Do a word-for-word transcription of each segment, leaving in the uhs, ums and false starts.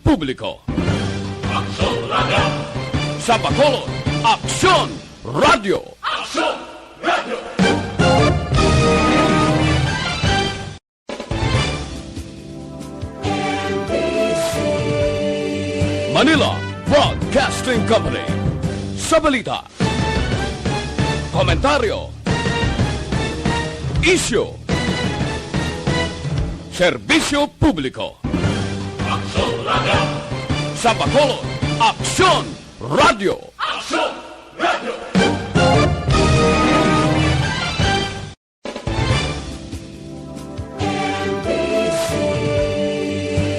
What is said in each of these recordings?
Publiko. Aksyon Radio! Sa Bacolod, Aksyon Radio! Aksyon Radio! Manila Broadcasting Company. Sa balita, komentaryo, isyu, serbisyo publiko. Aksyon Radio! Sa Bacolod, Aksyon Radio! Aksyon Radio!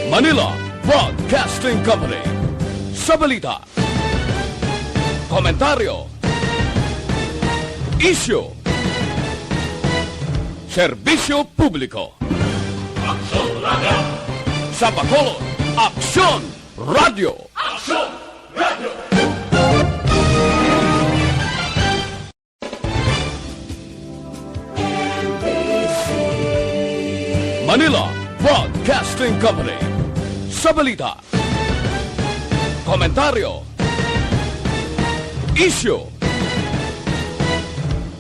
Manila Broadcasting Company. Sa balita, komentaryo, isyu, serbisyo publiko. Aksyon Radio! Sa Bacolod, Aksyon Radio! Aksyon Radio! Manila Broadcasting Company. Sa balita, komentaryo, isyu,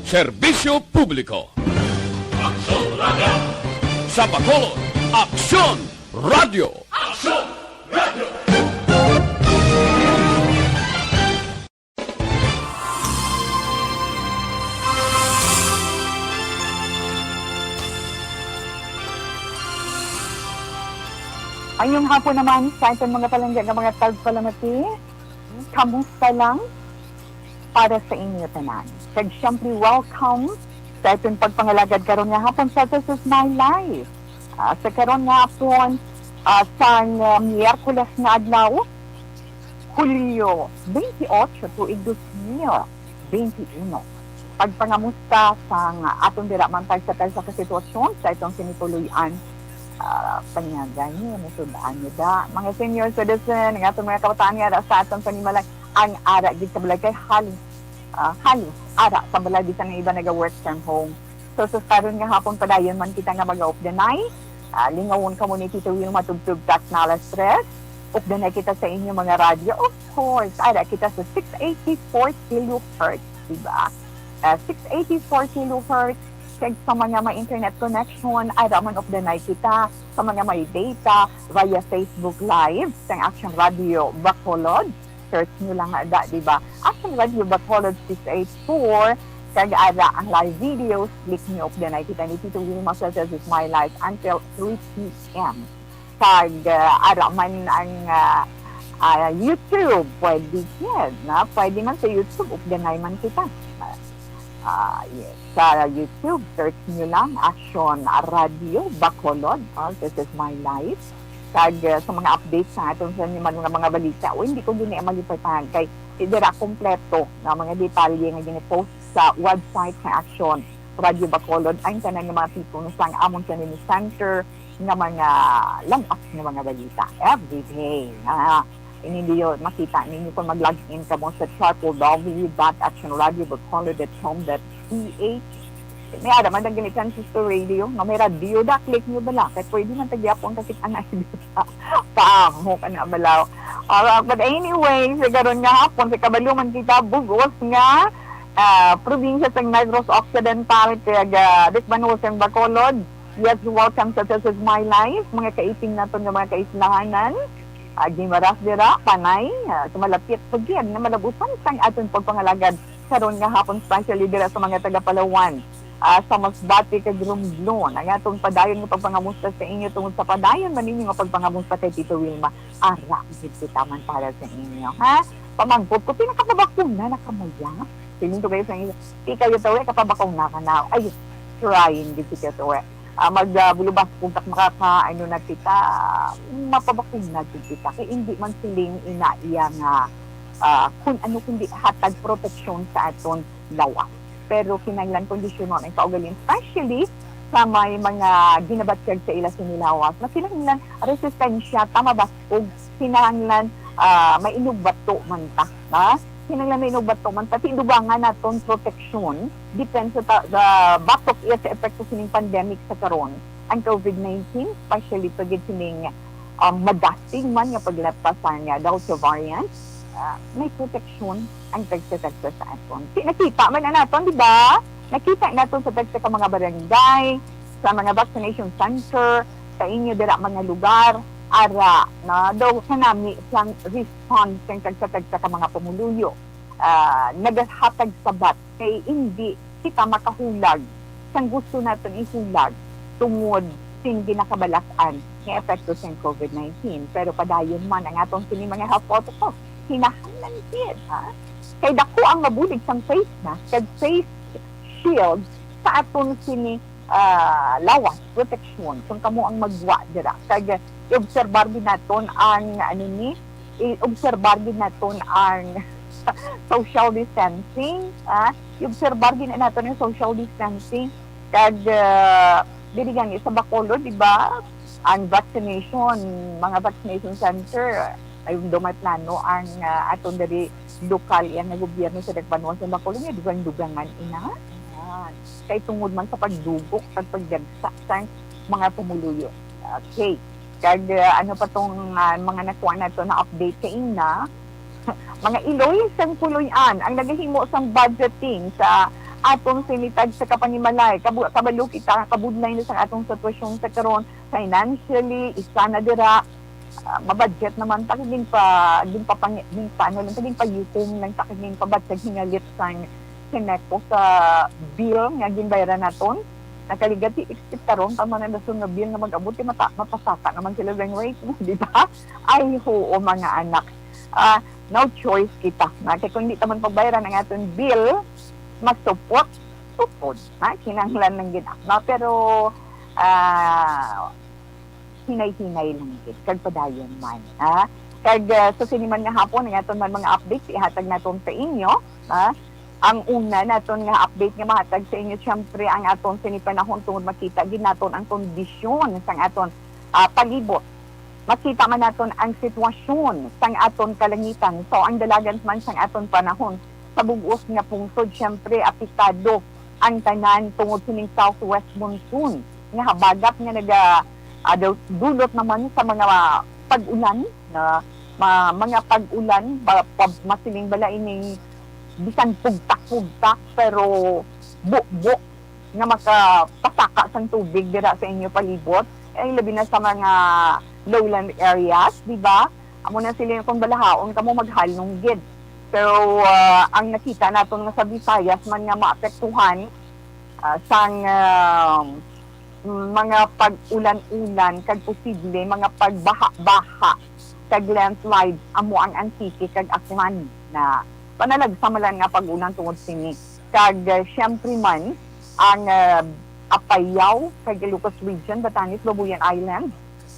serbisyo publiko. Aksyon Radio! Sa Bacolod, Aksyon Radio! Aksyon Radio! Ngayong hapon naman sa aton mga palangga nga mga tagpalamati, kamusta lang para sa inyo tanan? Kag siyempre, welcome sa aton pagpangalagad karon nga hapon sa This Is My Life. Ah, sa karon nga hapon, ah, sang, ah, Miyerkules nga adlaw, Hulyo twenty-eight, tuig dos mil twenty-uno. Pagpangamusta sang aton dira man tagsa-tagsa ka sitwasyon sa atong sinipuloy-an. Ah, panyagay niyo, nasud-an niyo da. Mga senior citizen, ang aton mga kabataan nga ara sa aton panimalay, ang ara gid sa balay kay halos, ah, halos ara sa balay, bisan ang iba naga-work from home. So, sa karon nga hapon, padayon man kita nga mag-updanay. Ah, lingawon kamo ni Tito Wilma tubtob sa Aknala Stress. Updanay kita sa inyo mga radyo. Of course, ara kita sa six eighty-four kilohertz, di ba? Ah, six eighty-four kilohertz. Kag sa mga may internet connection, ara man updanay kita. Sa mga may data, via Facebook Live, sang Action Radio Bacolod. Search nyo lang ada, di ba? Action Radio Bacolod six eight four. Kag ara ang live videos, click nyo, updanay kita ni Tito Wilma sa This Is My Life until three p.m. Kag, ah, ara man ang, ah, ah, YouTube, pwede yan, na? Pwede man sa YouTube, updanay man kita. Ah, yes. Sa YouTube, search nyo lang, Action Radio Bacolod, ah, This Is My Life. Kag, ah, sa mga updates sa aton sa inyo man nga mga balita, o hindi ko gini malipatan kay dira kompleto nga mga detalye nga gini-post sa website sa Action Radio Bacolod ang tanan nga mga tipo sang amon sa nini center nga mga lag-at nga mga balita every day. Ah, Ini niyo makita ninyo kung mag-log in kamo sa triple W dot action radio bacolod dot com dot P H. May ara man ang gani transistor radio, nga may radio da, click nyo bala. Kay pwede man tagyapon kasi ang idea. Paamo ka na balaw. Alright, but anyway, sa karon nga hapon, sa kabalo man kita, bugos nga, ah, probinsya sa Negros Occidental, kaya ga, Dikbanusan, Bacolod. Yes, welcome sa This Is My Life, mga kaiping naton nga mga kaislahanan. Ah, Guimaras dira, Panay, ah, sa malapit pa gid nga malabusan sang aton pagpangalagad karon nga hapon, especially dira sa mga taga Palawan, ah, sa Masbate kag Romblon. Ang atong padayon nga pagpangamusta sa inyo tungod sa padayon man ninyo nga pagpangamusta kay Tito Wilma. Ara gid kita man para sa inyo, ha? Pamangkot ko, pinakababakuna na kamo, ya? Feeling ko kayo sa inyo, di kayo tawi, kapabakuna ka na. Ay, trying gid si Tito, eh. Ah, mag, ah, bulubas kung tak makaka-, ano na kita, mapabakuna gid kita. Kay hindi man siling ina iya nga, ah, kung ano kundi hatag proteksyon sa aton lawas. Pero kinahanglan kondisyonon ang kaugalingon, especially sa may mga ginabatyag sa ila sini lawas. Mas kinahanglan resistensya, tama ba? O kinahanglan, ah, may inugbato man ta, ha? Kinahanglan may inugbato man ta, tidugangan naton proteksyon, depensa ta, sa batok iya sa epekto sining pandemic sa karon, ang COVID nineteen, especially pa gid sining, ang madasig man nga paglapas sang, ah, Delta variant, ah, may proteksyon ang tagsa-tagsa sa aton. Ti-, nakita man na naton, di ba? Nakita naton sa tagsa ka mga barangay, sa mga vaccination center, sa inyo dira mga lugar, ara, no? Daw kanami sang response sang tagsa-tagsa ka mga pumuluyo. Ah, nagahatag sabat kay hindi kita makahulag sang gusto naton ihulag tungod sing ginakabalak-an nga epekto sang covid nineteen. Pero padayon man ang aton sini mga health protocols, kinahanglan gid, ha? Kay dako ang mabulig sang face mask kag face shield sa aton sini, ah, lawas, proteksyon, kung kamo ang magwa dira. Kag i-obserbar gid naton ang, ano ni, i-obserbar gid naton ang social distancing, ah, i-obserbar gid naton ang social distancing. Kag, ah, diri gani sa Bacolod, di ba, ang vaccination, mga vaccination center, ay daw may plano ang, ah, aton diri lokal, iya nga gobyerno sa Dagbanwa sa Bacolod nga dugang-dugangan ina. Yan. Kay tungod man sa pagdugok kag pagdagsa sang mga pumuluyo. Okay. Kag, ah, ano pa tong, ah, mga nakuha nato na update kaina? Mga iloy sang puloy-an ang nagahimo sang budgeting sa aton sini tagsa ka panimalay. Kabu-, kabalo kita, kabudlay na sa atong sitwasyon sa karon, financially, isa na dira, ah, mabudget naman ta, ginpa-, ginpapang-, ginpa-, ano lang ta, ginpayukom lang ta, ginpabatyag hingalit sang Cemeco sa bill nga ginbayran naton. Nakaligati, expect karon pa man ang dason nga bill nga mag-abot, kay mata-, mapasaka naman sila sang rate, di ba? Ay, oo, mga anak. Ah, no choice kita. Na, kay kung di ta man pagbayaran ang aton bill, masupot, supod. Ha? Kinahanglan lang gid, no? Pero, ah, hinay-hinay lang gid, kag padayon man, ha? Kag, ah, sa sini man nga hapon, ang aton man mga updates, ihatag naton sa inyo, ha? Ang una naton nga update nga mahatag sa inyo, siyempre, ang aton sini panahon tungod makita gid naton ang kondisyon sang aton, ah, palibot. Makita man naton ang sitwasyon sang aton kalangitan. So, ang dalagan man sang aton panahon sa bug-os nga pungsod, siyempre, apektado ang tanan tungod sining southwest monsoon nga habagat nga naga, ah, du-, dulot naman sa mga pag-ulan na ma-, mga pag-ulan, ba-, pa-, masiling bala ining bisan pugtak-pugtak, pero bubo nga makapasaka sang tubig dira sa inyo palibot, eh, labi na sa mga lowland areas, di ba? Amo na sila yung kung balahaon kamo maghalong gid. Pero, ah, ang nakita naton nga sa Visayas man nga maapektuhan, ah, sang, ah, mga pag-ulan-ulan kag posible mga pagbaha-baha kag landslide amo ang Antique kag Aklan na panalagsa man lang nga pag-ulan tungod sini. Kag, ah, siyempre man, ang, ah, Apayao kag Ilocos Region, Batanes, Babuyan Island,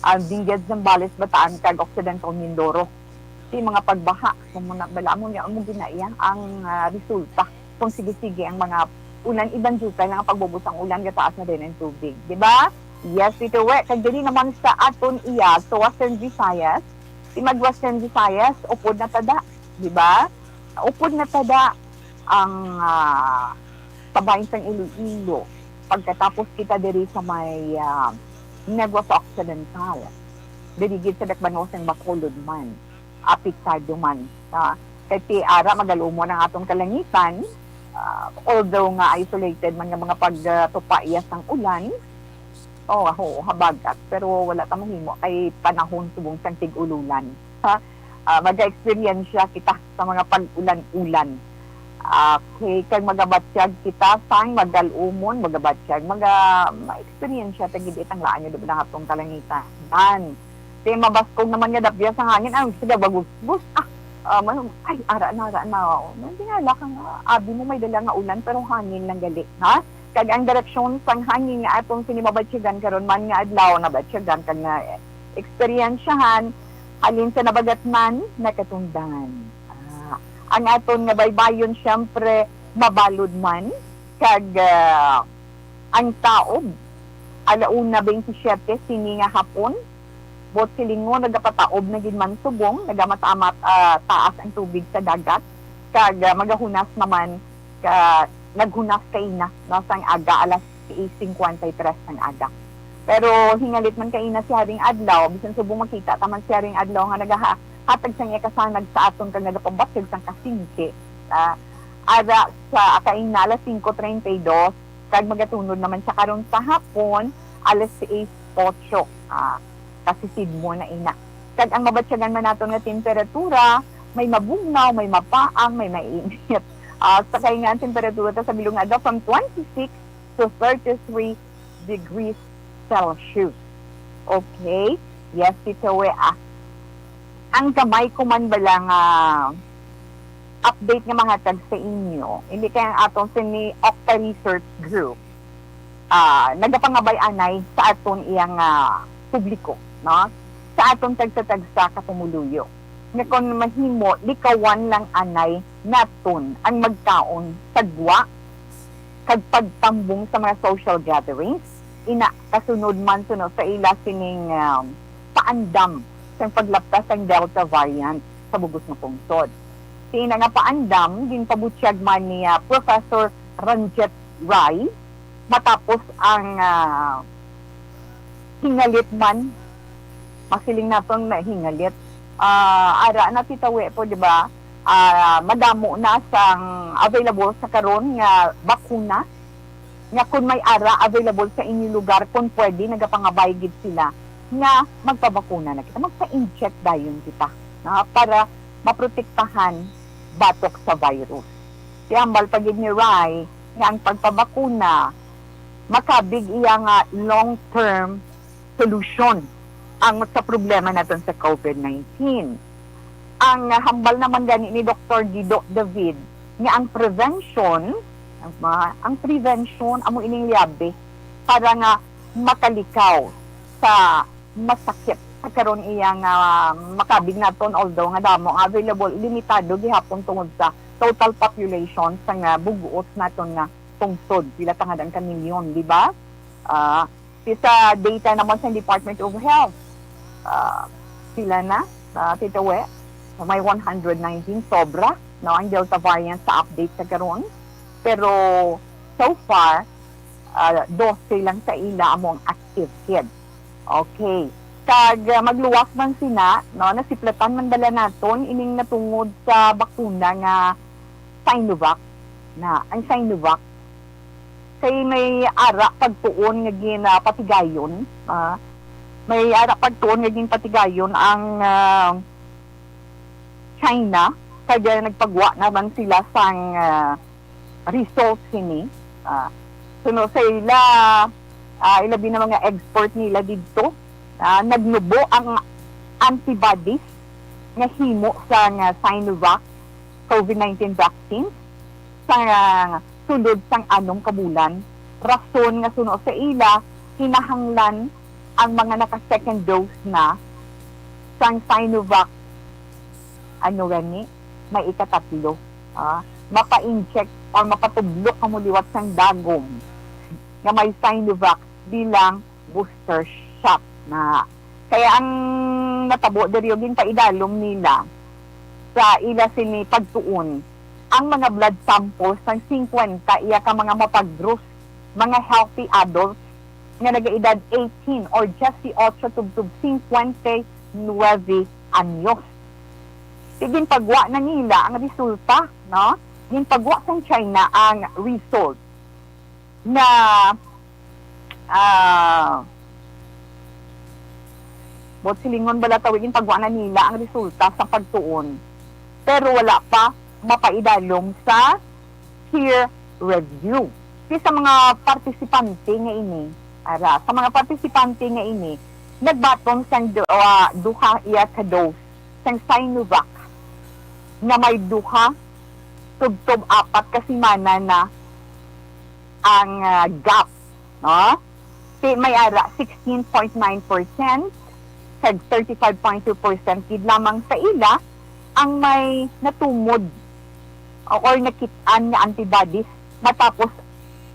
ang Benguet, Zambales, Bataan, kag Occidental Mindoro. Di mga pagbaha, kung mo na, bala mo niya, amo ginaiya ang, ah, resulta. Kung sige-sige ang mga ulan, iban jutay lang ang pagbubos ang ulan, gataas na din ang tubig. Di ba? Yes, ito, we. Kag diri naman sa aton iya, sa Western Visayas, si mag Western Visayas, upod na tada. Di ba? Upod na tada ang, ah, sa bahin sang Iloilo, pagkatapos kita diri sa may, ah, Negros Occidental, diri gid sa Dakbanos ng Bacolod man, apektado man. Ah, kay ti ara magalumon ang atong kalangitan, ah, although nga isolated man nga mga pagtupa iya sang ulan, oh, ho, habagat, pero wala ta mahimo kay panahon subong sang tig-ululan. Ha? Ah, maga-eksperyensya kita sa mga pag-ulan-ulan. Okay, kag magabatyag kita sang magal-umon, magabatyag, maga-, ma-eksperyensya ta gid itang laan nga dubla nga atong kalangitan. Kay mabaskog naman nga dapya sa hangin, ang sige, bagusbos. Ah, ah, man, ay, ara na, ara na. Oh, man, tingala ka nga, abi mo may dala nga ulan, pero hangin lang gali, ha? Kag ang direksyon sang hangin nga atong sini mabatyagan karon man nga adlaw, nabatyagan kag na eksperyensyahan, halin sa nabagatnan, nakatundan. Ah, ang aton nga baybayon, siyempre, mabalod man, kag, ah, ang taob, ala una twenty-seven sini nga hapon, buot silingon, nagapataob na gid man subong, nagamasamat, ah, taas ang tubig sa dagat, kag, ah, magahunas naman ka, naghunas kaina, no, sang aga, alas sais cincuenta y tres sang aga. Pero hingalit man kaina si Haring Adlaw, bisan subong makita ta man si Haring Adlaw nga nagahatag sang iya kasanag sa aton kag nagapabatyag sang kasingki, ah, ara sa kaina alas singko treinta y dos, kag magatunod naman siya karon sa hapon, alas sais otso, ah, kasi sidmo na ina. Kag ang mabatyagan man naton nga temperatura, may mabugnaw, may mapaang, may mainit. Ah, sa kainga ang temperatura ta sa bilog nga adlaw from twenty-six to thirty-three degrees Celsius. Okay? Yes, Tita We, ah. Ang gamay ko man bala nga update nga mahatag sa inyo, hindi kay ang aton sini Octa Research Group, ah, nagapangabay anay sa aton iyang, ah, publiko, no? Sa aton tagsa-tagsa ka pumuluyo. Nga kon mahimo, likawan lang anay naton ang magkaon sa gwa kag pagtambong sa mga social gatherings. Ina, kasunod man suno sa ila sining, um, paandam sang paglapta sang Delta variant sa bug-os nga pungsod. Si ina nga paandam ginpabutyag man ni, ah, Professor Ranjit Rai matapos ang, ah, hingalit man, masiling naton na hingalit. Ah, ara na, Tita We, po, di ba? Ah, madamo na sang available sa karon nga bakuna, nga kung may ara available sa inyo lugar, kung pwede, nagapangabay gid sila nga magpabakuna na kita, magpa-inject dayon kita, na para maprotektahan batok sa virus. Kaya hambal pa gid ni Rai nga ang pagpabakuna makabig iya nga long-term solution ang sa problema naton sa COVID nineteen. Ang hambal naman gani ni Doktor Guido David nga ang prevention, ang mga, ang prevention amo ining liabe para nga makalikaw sa masakit sa karon iya nga makabig naton, although nga damo nga available, limitado gihapon tungod sa total population sa nga bug-os naton nga pungsod, pila tangad ang kamilyon, di ba? Ah, sa data naman sa Department of Health, ah, sila na, ah, Tita We, may one hundred nineteen, sobra, no, ang Delta variant sa update sa karon. Pero so far, ah, dose lang sa ila amo ang active kit. Okay. Kag, ah, magluwas man sina, no, nasiplatan man bala naton ining natungod sa bakuna nga Sinovac, na ang Sinovac kay may ara pagtuon nga ginapatigayon, ah, may ara pagtuon nga ginpatigayon ang, ah, China, kag, ah, nagpagwa naman sila sang, ah, result sini. Ah, suno sa ila, ah, ilabi na mga expert nila didto, ah, nagnubo ang antibodies nga himo sang, ah, Sinovac COVID nineteen vaccine sa, ah, sulod sang anom ka bulan. Rason nga suno sa ila, kinahanglan ang mga naka-second dose na sang Sinovac, ano gani, may ikatatlo, ah, mapa-inject or mapatudlo kamo liwat sang dagom nga may Sinovac bilang booster shot na. Kaya ang natabo diri, ginpaidalom nila sa ila sini pagtuon ang mga blood samples sang singkwenta iya ka mga mapagros, mga healthy adults nga nagaedad eighteen or diyesyoto tubtob singkwenta y nuebe anyos. Ginpagwa na nila ang resulta, no? Ginpagwa sang China ang result nga, ah, buot silingon bala, Tita We, ginpagwa na nila ang resulta sa pagtuon, pero wala pa mapaidalom sa peer review. Kay sa mga partisipante nga ini, ara, sa mga partisipante nga ini, nagbaton sang du-, ah, duha iya ka dose sang Sinovac nga may duha tubtob apat ka semana na ang, ah, gap, no? Ti-, may ara sixteen point nine percent kag thirty-five point two percent gid lamang sa ila ang may natumod o, or nakit-an nga antibodies matapos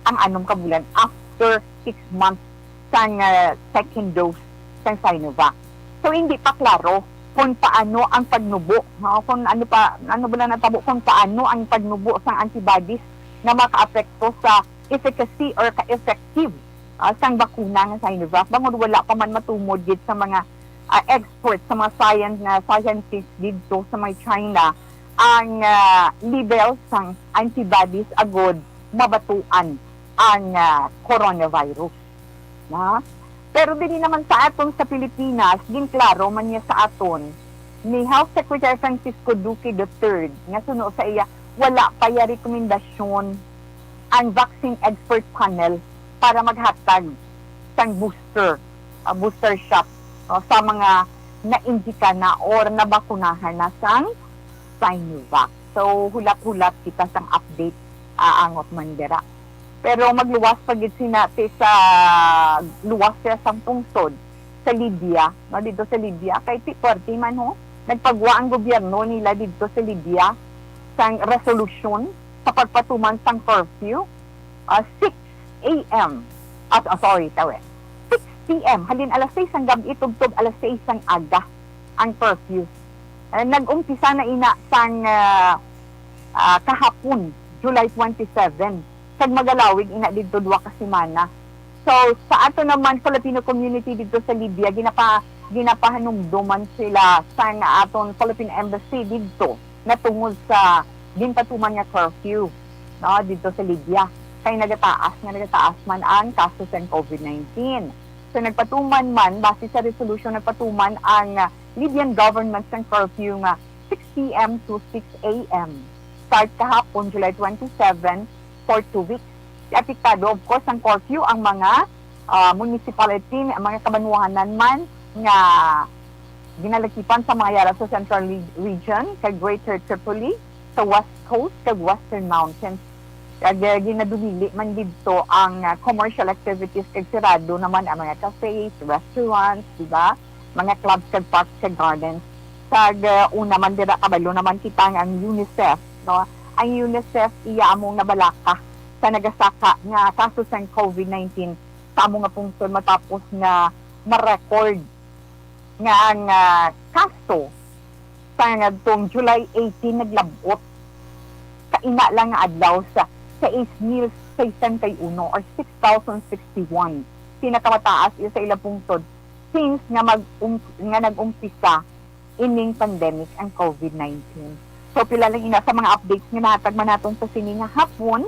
ang anom ka bulan, after six months sang, ah, second dose sang Sinovac. So, hindi pa klaro kung paano ang pagnubo, no? Kung ano pa, ano ba na natabo, kung paano ang pagnubo sang antibodies nga makaapekto sa efficacy or ka-effective ah, sang bakuna nga Sinovac, bangod wala pa man matumod gid sa mga, ah, experts, sa mga science, nga scientists didto sa may China, ang, ah, level sang antibodies agod mabatuan ang, ah, coronavirus. Na? Pero diri naman sa aton sa Pilipinas, ginklaro man niya sa aton ni Health Secretary Francisco Duque the third, nga suno sa iya, wala pa ya rekomendasyon ang vaccine expert panel para maghatag sang booster, ah, booster shot, no, sa mga naindika na or nabakunahan na sang Sinovac. So, hulat-hulat kita sang update, ah, angot man dira. Pero magluwas pa gid sina ti sa luwas sila sang pungsod sa Libya, no, dito sa Libya, kay ti puwerte man, ho, nagpagwa ang gobyerno nila dito sa Libya sang resolusyon sa pagpatuman sang curfew, ah, six a m. Ah, ah, sorry, tawi. Six p m. Halin alas sais sang gab-i tubtob alas sais sang aga ang curfew. Eh, nag-umpisa na ina sang, ah, ah, kahapon, July twenty-seven. Kag magalawig ina didto duha ka semana. So, sa ato naman Filipino community didto sa Libya, ginapa-, ginapahanumduman sila sang aton Philippine Embassy didto natungod sa ginpatuman nga curfew, no, didto sa Libya. Kay nagataas nga nagataas man ang kaso sang covid nineteen. So, nagpatuman man, base sa resolution, nagpatuman ang, ah, Libyan government sang curfew nga six p m to six a m. Start kahapon, July twenty-seven, for two weeks. Apektado, of course, ang curfew ang mga, ah, municipality, ang mga kabanwahanan man nga ginalakipan sa mga yara sa Central Re-, Region, kag Greater Tripoli, sa West Coast, kag Western Mountains. Kag, ah, ginadumili man didto ang, ah, commercial activities, kag sirado naman ang mga cafes, restaurants, di ba? Mga clubs, kag parks, kag gardens. Kag, ah, una man dira, kabalo naman kita nga ang UNICEF, no? Ang UNICEF, iya among nabalaka sa nagasaka nga kaso sang covid nineteen sa amo nga pungsod, matapos nga ma-record nga ang, ah, kaso sa ngadtong July eighteen naglab-ot sa ina lang nga adlaw sa sais mil sesenta y uno or six thousand sixty-one. Pinakamataas iya sa ilang pungsod since nga mag-, um-, nga nag-umpisa ining pandemic ang covid nineteen. So, pila lang ina sa mga updates nga nahatag man naton sa sini nga hapon.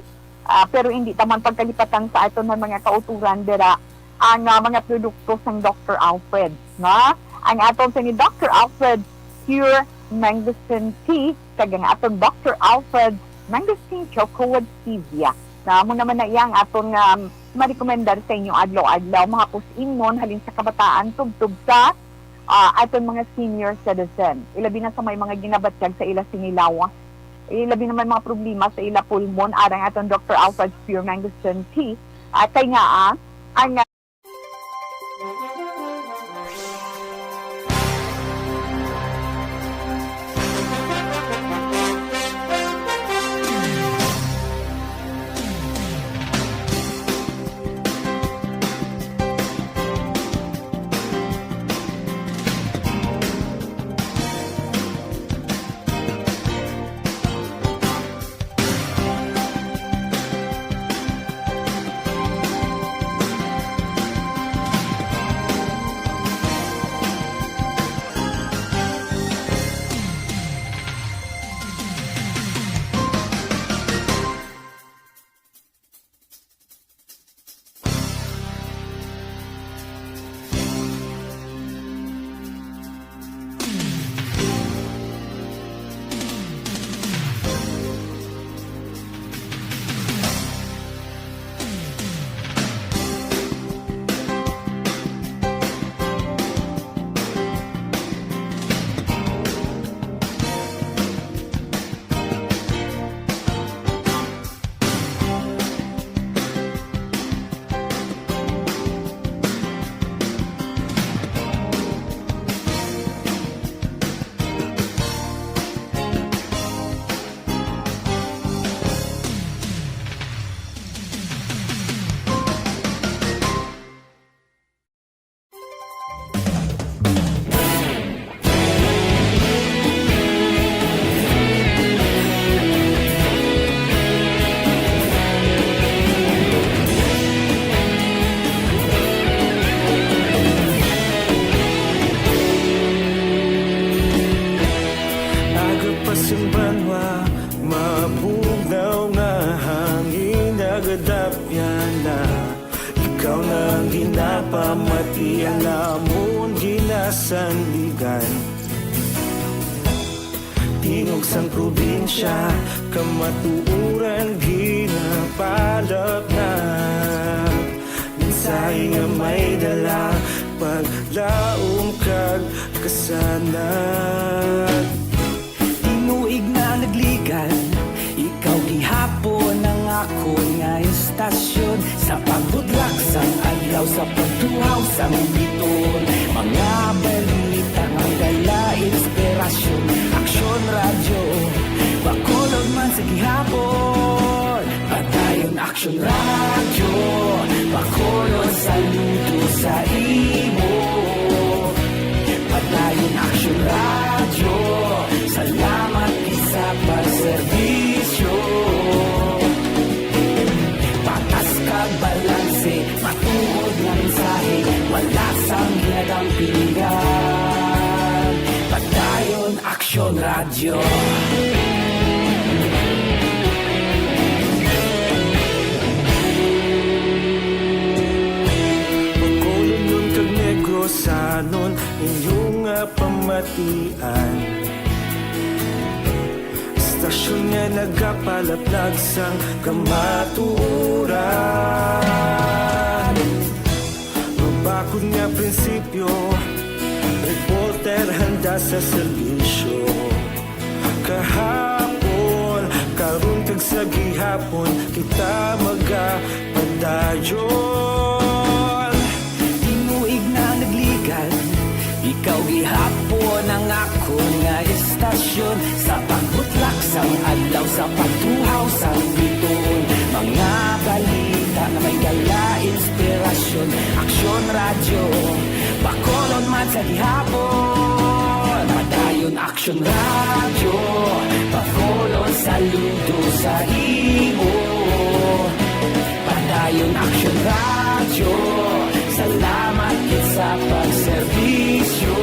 Ah, pero hindi ta man pagkalipatan sa aton nga mga kauturan dira ang, ah, mga produkto sang Doctor Alfred, no? Ang aton sini Doctor Alfred Pure Mangosteen Tea kag ang aton Doctor Alfred Mangosteen Choco with Stevia. Na amo naman na iya ang aton nga marekomendar sa inyo adlaw-adlaw, mga pus-imnon, halin sa kabataan tubtob sa, ah, aton mga senior citizen. Ilabi na sa may mga ginabatyag sa ila sini lawas. Ilabi na may mga problema sa ila pulmon, arang aton Doctor Alfred's Pure Mangosteen Tea. At kay nga, ah, ang Sa banwa, mabugnaw nga hangin nagadapyan na. Ikaw na ang ginapamati, ang amon ginasandigan. Tingog sang probinsya, kamatuoran ginapalapnap. Mensahe nga may dala, paglaom kag kasanag. Tinuig na nagligan, ikaw gihapon ang akon nga istasyon. Sa pagbudlak sang adlaw, sa pagtuhaw sang biton, mga balita nga may dala inspirasyon. Aksyon Radyo, Bacolod man sa gihapon. Padayon Aksyon Radyo, Bacolod, saludo sa imo. Padayon Aksyon Radyo, salamat gid sa pagserbisyo. Patas kag balanse, matuod nga mensahe, wala sang ginadampingan. Padayon Aksyon Radyo. Bacolodnon kag Negrosanon, inyo nga pamatian. Istasyon nga nagapalaplag sang kamatuoran. Mabakod nga prinsipyo, reporter handa sa serbisyo. Kahapon, karon kag sa gihapon, kita magapadayon. Tinuig na nagligan, ikaw gihapon ang akon nga istasyon. Sa pagbutlak sang adlaw, sa pagtuhaw sang bituon, mga balita nga may dala inspirasyon. Aksyon Radyo, Bacolod man sa gihapon. Padayon Aksyon Radyo, Bacolod, saludo sa imo. Padayon Aksyon Radyo, salamat gid sa pagserbisyo.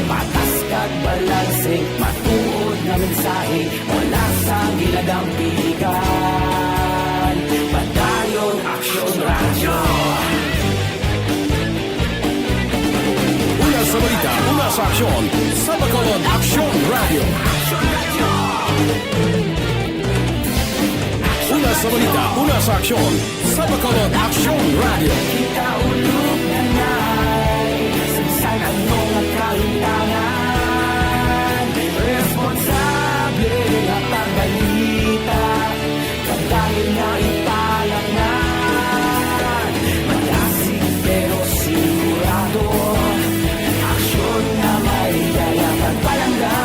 Patas kag balanse, matuod nga mensahe, wala sang ginadampingan. Padayon Aksyon Radyo. Una sa balita, una sa aksyon, sa Bacolod Aksyon Radyo. Una sa balita, una sa aksyon, sa Bacolod Aksyon Radyo. Kita ulog na nay, sa bisan ano nga kalintangan, responsable nga pagbalita, padayon nga ipalanan, malasig pero sigurado, aksyon nga may dala pagpalangga.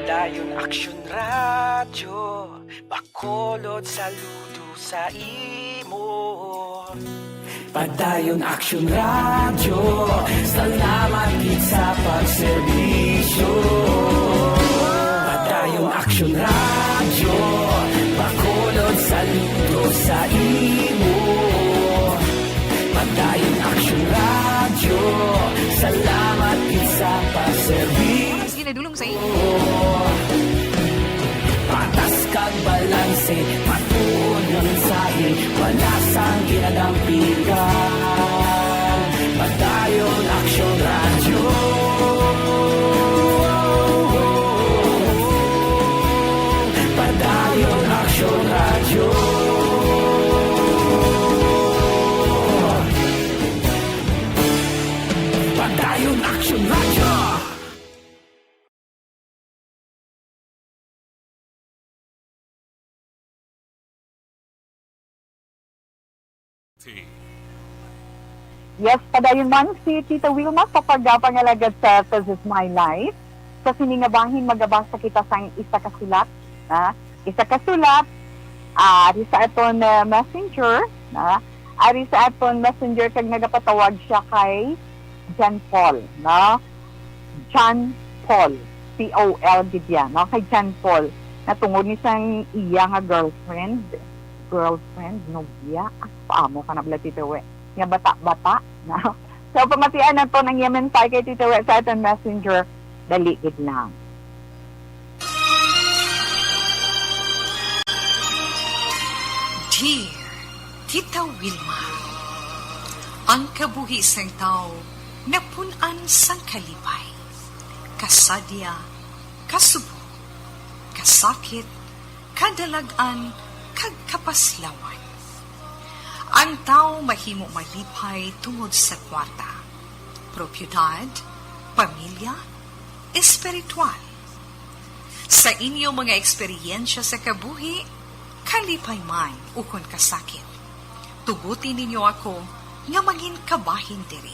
Padayon Aksyon Radyo, Bacolod, saludo sa imo. Padayon Aksyon Radyo, salamat gid sa pagserbisyo. Padayon Aksyon Radyo, Bacolod, saludo sa imo. Padayon Aksyon Radyo, salamat gid sa pagserbisyo. Ginadulong sa inyo. Patas kag balanse, matuod nga mensahe, wala sang ginadampingan. Padayon Aksyon Radyo. Padayon Aksyon Radyo. Padayon Aksyon Radyo. Yes, padayon man si Tita Wilma sa pagpangalagad sa This Is My Life. Sa sini nga bahin, magabasa kita sang isa ka sulat, na isa ka sulat, ah, ari sa aton, ah, messenger, na ari sa aton messenger, kag nagapatawag siya kay John Paul, no? John Paul, P O L gid yan, no? Kay John Paul, natungod ni sang iya nga girlfriend, girlfriend, nobya, ah, paamo ka na bala, Tito We, nga bata-bata, no? So, pamatian naton ang iya mensahe kay Tito We sa aton messenger, dali gid lang. Dear Tita Wilma, ang kabuhi sang tawo napun-an sang kalipay, kasadya, kasubo, kasakit, kadalag-an, kag kapaslawan. Ang tawo mahimo malipay tungod sa kwarta, propiedad, pamilya, espiritual. Sa inyo mga eksperyensya sa kabuhi, kalipay man ukon kasakit, tuguti ninyo ako nga mangin kabahin diri.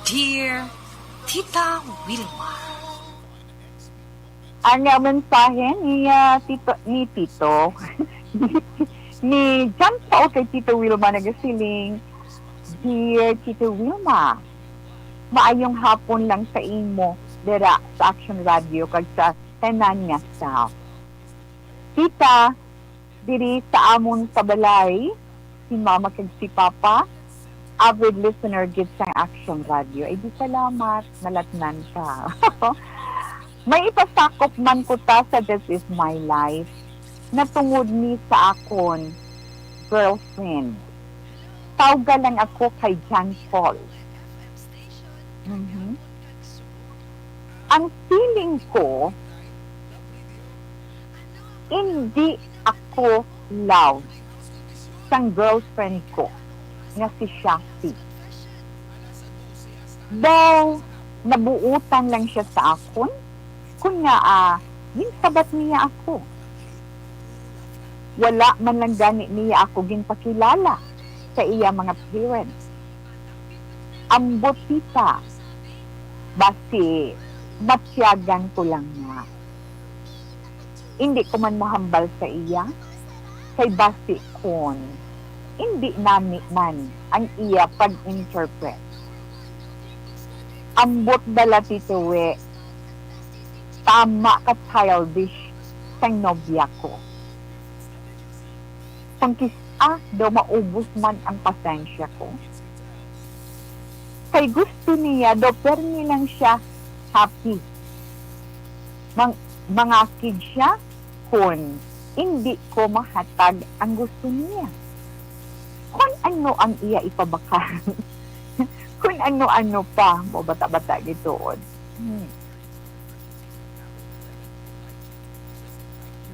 Dear Tita Wilma. Ang, ah, mensahe ni, ah, Tito, ni Tito, ni John Paul kay Tito Wilma nagasiling, "Dear Tito Wilma, maayong hapon lang sa imo dira sa Action Radio kag sa tanan nga staff. Tita, diri sa amon sa balay, si Mama kag si Papa, avid listener gid sang Action Radio." Ay, di salamat, nalatnan ka. May ipasakop man ko ta sa This Is My Life, natungod ni sa akon girlfriend. Tawga lang ako kay John Paul. Mhm. Ang feeling ko, hindi ako love sang girlfriend ko nga si Shafi. Daw, nabuutan lang siya sa akon, kun nga, ah, ginsabat niya ako. Wala man lang gani niya ako ginpakilala sa iya mga parents. Ambot, Tita, basi matyagan ko lang niya. Indi ko man mohambal sa iya, kay basi kon indi nami man ang iya pag-interpret. Ambot bala, Tito We, tama ka childish sang nobya ko. Kon kis-a daw maubos man ang pasensya ko. Kay gusto niya daw permi lang siya happy. Mang-, mangakig siya kon indi ko mahatag ang gusto niya. Kon ano ang iya ipabakal. Kon ano-ano pa, mo bata-bata gituon. Hmm.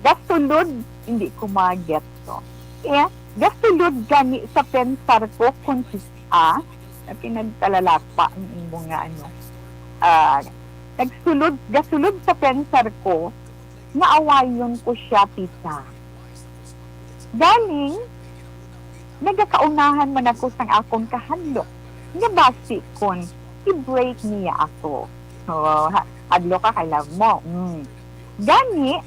Gasulod, hindi ko ma-get to. Eh, gasulod gani sa pensar ko kung kis-a, na pinagkalalakpa ang imo nga ano. Ah, nagsulod, gasulod sa pensar ko, nga awayon ko siya, Tita. Galing, nagakaunahan man ako sang akon kahadlok, nga basi kon i-break niya ako. Oh, ha-, hadlok ka kay love mo. Mm. Gani,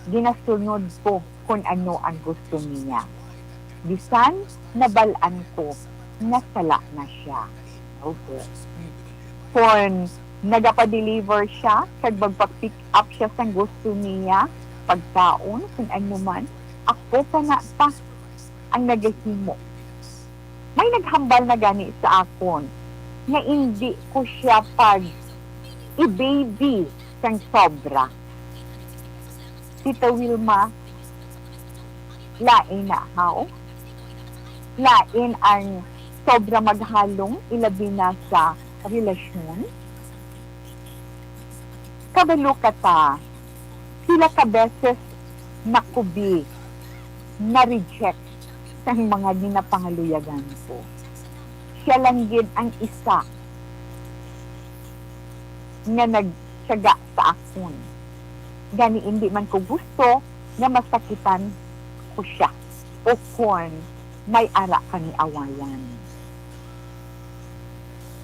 ginasunod ko kon ano ang gusto niya. Bisan nabal-an ko nga sala na siya. Okay. Kon nagapa-deliver siya kag magpa-pick up siya sang gusto niya, pagkaon, kon ano man, ako pa na ta ang nagahimo. May naghambal na gani sa akon nga indi ko siya pag-i-baby sang sobra. Tita Wilma, lain na, haw? Lain ang sobra maghalong, ilabi na sa relasyon. Kabalo ka ta, pila ka beses nakubi, na-reject sang mga ginapangaluyagan ko. Siya lang gid ang isa nga nagtiyaga sa akon. Gani, indi man ko gusto nga masakitan ko siya o kon may ara kami awayan.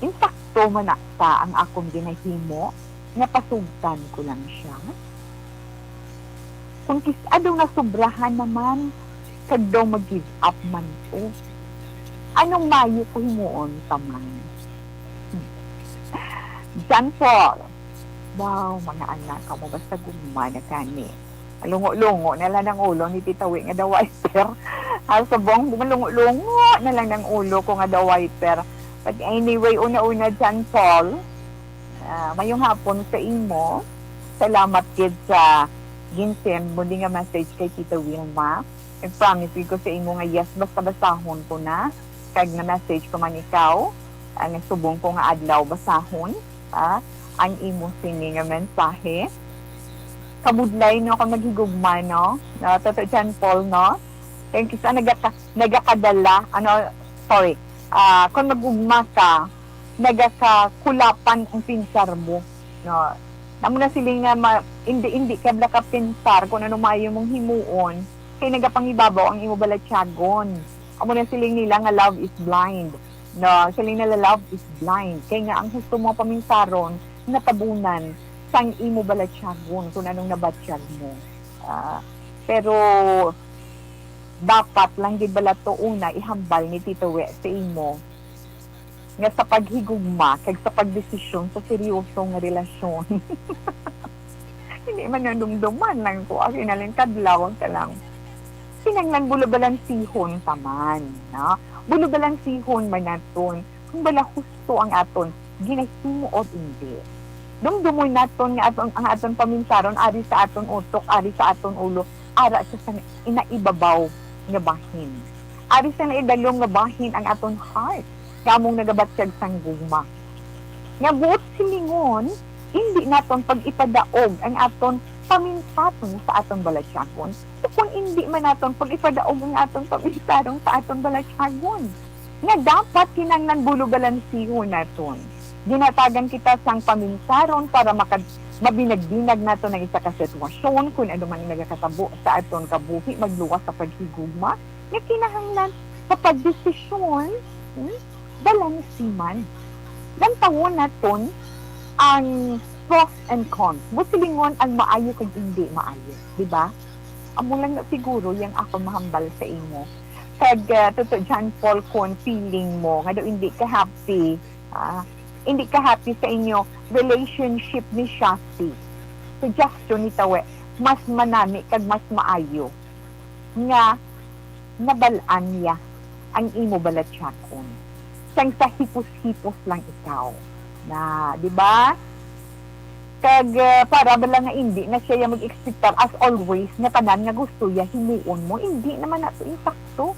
Insakto man na ta ang akong ginahimo nga pasugtan ko lang siya? Kung kis-a daw nasobrahan naman, kag daw mag-give up man ko, anong mayo ko himuon pa man? John Paul. Wow, mga anak, kamo basta gugma na kani. Malungo-lungo na lang ang ulo ni Tita Wi nga daw wiper. Ah, subong, malungo-lungo na lang ang ulo ko nga daw wiper. But anyway, una-una, John Paul, ah, mayong hapon sa imo. Salamat gid sa gin-send mo ni nga message kay Tita Wilma. I-promise ko sa imo nga yes, basta basahon ko na. Kag na-message ko man ikaw, ah, nga subong ko nga adlaw basahon, ah, ang imo sini nga mensahe. Kabudlay, no, kung naghigugma, no? No, Toto John Paul, no? Kay kisa nagaka-, nagakadala, ano, sorry, ah, kung nagugma ka, nagakakulapan ang pinsar mo, no? Amo na siling nga ma-, hindi, hindi ka bala ka pinsar kung ano maayo mong himuon, kay nagapangibabaw ang imo balatyagon. Amo na siling nila nga love is blind. No, siling nila love is blind. Kay nga ang husto mo paminsaron, natabunan sang imo balatyagon kung anong nabatyag mo. Ah, pero dapat lang gid bala to una ihambal ni Tito We sa imo nga sa paghigugma kag sa pagdesisyon sa seryoso nga relasyon. Hindi man nadumduman lang ko, ah, kinalingkadlaw ka lang. Kinahanglan bulubalansihon ta man, no? Bulubalansihon man naton kung bala husto ang aton ginahimo o hindi. Dumdumon naton nga aton, ang aton paminsaron ari sa aton utok, ari sa aton ulo, ara sa sang inaibabaw nga bahin. Ari sa naidalom nga bahin ang aton heart, nga among nagabatyag sang gugma. Nga buot silingon, hindi naton pag-ipadaog ang aton paminsaron sa aton balatyagon, ukon hindi man naton pag-ipadaog ang aton paminsaron sa aton balatyagon. Nga dapat kinahanglan bulubalansihon naton. Ginhatagan kita sang paminsaron para makad-, mabinag-binag naton ang isa ka sitwasyon, kung ano man ang nagakatabo sa aton kabuhi, magluwas sa paghigugma, nga kinahanglan sa pagdesisyon, hmm, balanse man. Lantawon naton ang pros and cons. Buot silingon ang maayo kag hindi maayo, di ba? Amo lang na siguro yang akon mahambal sa imo. Kag, ah, Toto John Paul, kon feeling mo nga daw hindi ka happy, ah, hindi ka happy sa inyo relationship ni Shasti, suggestion ni Tawe, mas manami kag mas maayo nga nabal-an niya ang imo balatyagon sang sa hipos-hipos lang ikaw. Na, di ba? Kag, ah, para bala nga hindi na siya mag-expectar as always nga tanan nga gusto ya himuon mo, hindi naman nato insakto.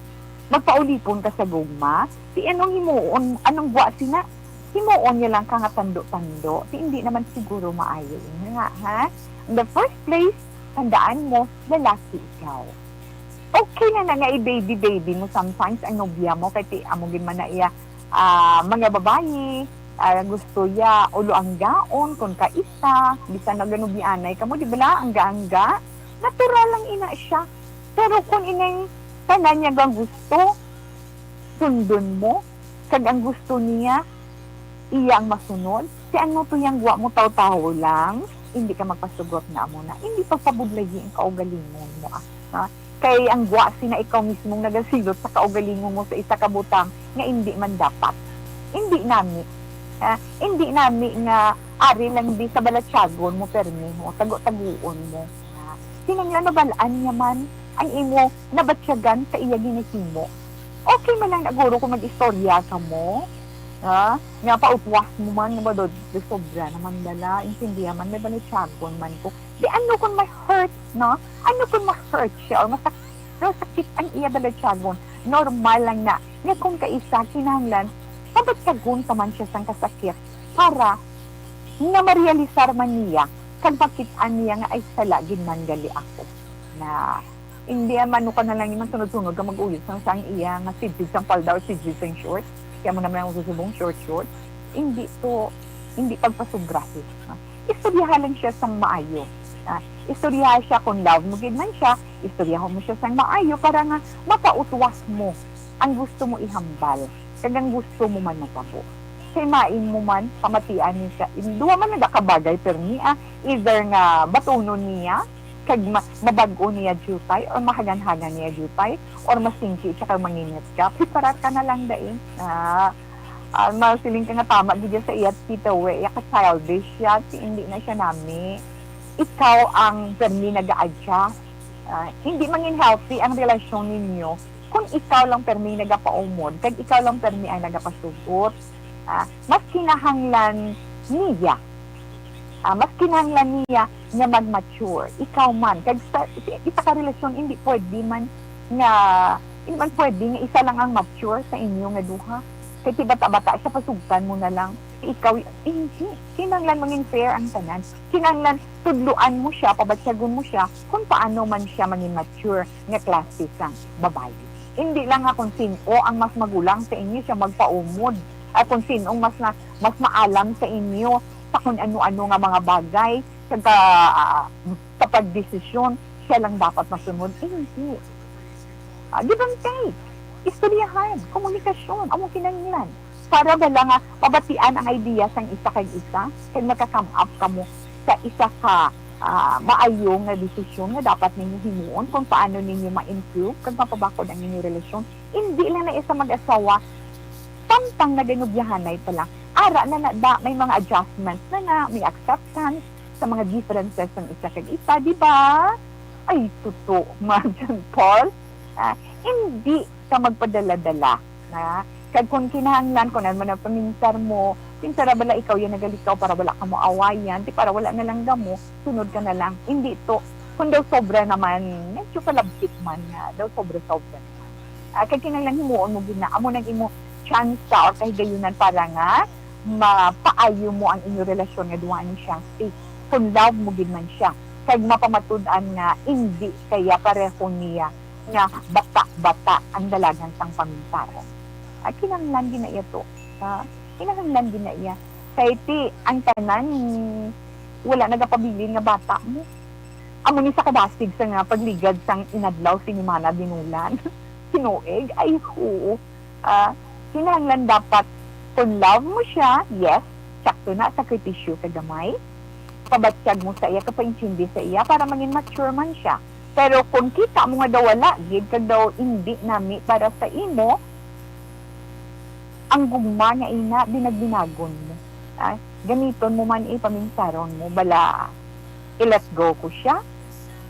Magpaulipon ka sa gugma. Si anong himuon, anong gwa sina? Himuon niya lang ka nga tando-tando. Di, hindi naman siguro maayo ina nga, ha? In the first place, tandaan mo, lalaki ikaw. Okay na na nga i-baby-baby mo sometimes ang nobya mo, kay ti amo gid man na iya, ah, mga babayi, ah, gusto ya ulo anggaon kon kaisa, bisan naganobyanay kamo, di bala, angga-angga, natural lang ina siya. Pero kung ining tanan niya nga gusto, sundon mo, kag ang gusto niya, iya ang masunod, si ano to yang gwa mo taw-tawo lang, hindi ka magpasugot na amo na, hindi pagpabudlayi ang kaugalingon mo, ah, ha? Kay ang gwa sina ikaw mismong nagasilot sa kaugalingon mo sa isa ka butang nga hindi man dapat. Hindi nami, ah, hindi nami nga ari lang di sa balatyagon mo permi mo, tago-taguon mo. Ah, kinahanglan mabal-an niya man ang imo nabatyagan sa iya ginahimo. Okay man lang na guro kung mag-istorya ka mo, ha? Nga pautwas mo man, nga ba, do, do sobra naman bala, intindihan man, may balatyagon man ko. Di ano kung ma-hurt, no? Ano kung ma-hurt siya or masak-, masakit ang iya balatyagon? Normal lang na. Nga kung kaisa, kinahanglan, pabatyagon ka man siya sang kasakit para nga marealisar man niya kag makit-an niya nga, "Ay, sala gid man gali ako." Na, hindi man, ano ka na lang, man sunod-sunod ka mag-uyot sang, sang iya nga sidsid sang palda or sidsid sang short. Kaya mo naman ang susubong short, short. Hindi to, hindi pagpasubrahi, no? Istoryaha lang siya sang maayo. Ah, istoryaha siya kung love mo gid man siya, istoryaha mo siya sang maayo para nga mapautwas mo ang gusto mo ihambal, kag ang gusto mo man matabo. Kay main mo man, pamatian ni siya. Duha man nagakabagay, permi, ah, either nga batunon niya, kag ma-, mabag-o niya diutay, or mahaganhagan niya diutay, or masingki siya kag manginit ka, preparar ka na lang dai. Ah, Ah, masiling ka nga tama gid sa iya, Tita We, iya ka childish siya, si, hindi na siya nami. Ikaw ang permi nag-a-adjust. Ah, hindi mangin healthy ang relasyon ninyo kung ikaw lang permi nagapaumod, kag ikaw lang permi ang nagapasugot. Ah, mas kinahanglan niya. Ah, mas kinahanglan niya nga mag-mature. Ikaw man. Kag sa, sa isa ka relasyon, hindi pwede man nga, hindi man pwede nga isa lang ang mature sa inyo nga duha. Kay ti bata-bata siya, pasugtan mo na lang. Ikaw, hindi. Kinahanglan mangin fair ang tanan. Kinahanglan tudluan mo siya, pabatyagon mo siya kung paano man siya mangin mature nga klase sang babayi. Hindi lang nga kung sin-o ang mas magulang sa inyo siya magpaumod, at kung sin-o mas na, mas maalam sa inyo sa kung ano-ano nga mga bagay, sa, ah, sa pagdesisyon, siya lang dapat masunod. Eh, hindi. Ah, give and take. Istoryahan, komunikasyon, amo kinahanglan. Para bala nga mabatian ang idea sang isa kag isa, kag maka-come up kamo sa isa ka, ah, maayo nga desisyon nga dapat ninyo himuon kung paano ninyo ma-improve kag mapabakod ang inyong relasyon. Hindi lang na isa mag-asawa, samtang naganubyahanay pa lang. Ara na na da, may mga adjustments na na, may acceptance sa mga differences ng isa kag isa, di ba? Ay, tuto, Mark John Paul. Ah, hindi ka magpadala-dala, na kag kung kinahanglan, kung ano man ang paminsar mo, pinsara bala ikaw yan nagalikaw para wala ka mo awayan, di para wala na lang gamo, sunod ka na lang. Hindi to. Kung daw sobra naman, medyo kalabsit man nga, daw sobra-sobra naman. Ah, kay kinahanglan himuon mo gid na, amo nang imo tsansa or kahigayunan para nga mapaayo mo ang inyo relasyon nga duha ni siya. Kay kung love mo gid man siya, kag mapamatud-an nga hindi kaya pareho niya nga bata-bata ang dalagan sang paminsaron. Ah, kinahanglan gid na iya to. Ah, kinahanglan gid na iya. Kay ti, ang tanan, wala nagapabilin nga bata mo. Amo ni sa kadasig sa nga pagligad sang inadlaw sinimana dinulan. Tinuig, ay, oo. Ah, kinahanglan dapat, kung love mo siya, yes, sakto na, sakripisyo ka gamay. Pabatyag mo sa iya, kapaintindi sa iya, para mangin mature man siya. Pero kung kita mo nga daw wala gid, kag daw hindi nami para sa imo, ang gugma nga ina, binagbinagon mo. Ah, gamiton mo man, eh, paminsaron mo, bala, i-let go ko siya,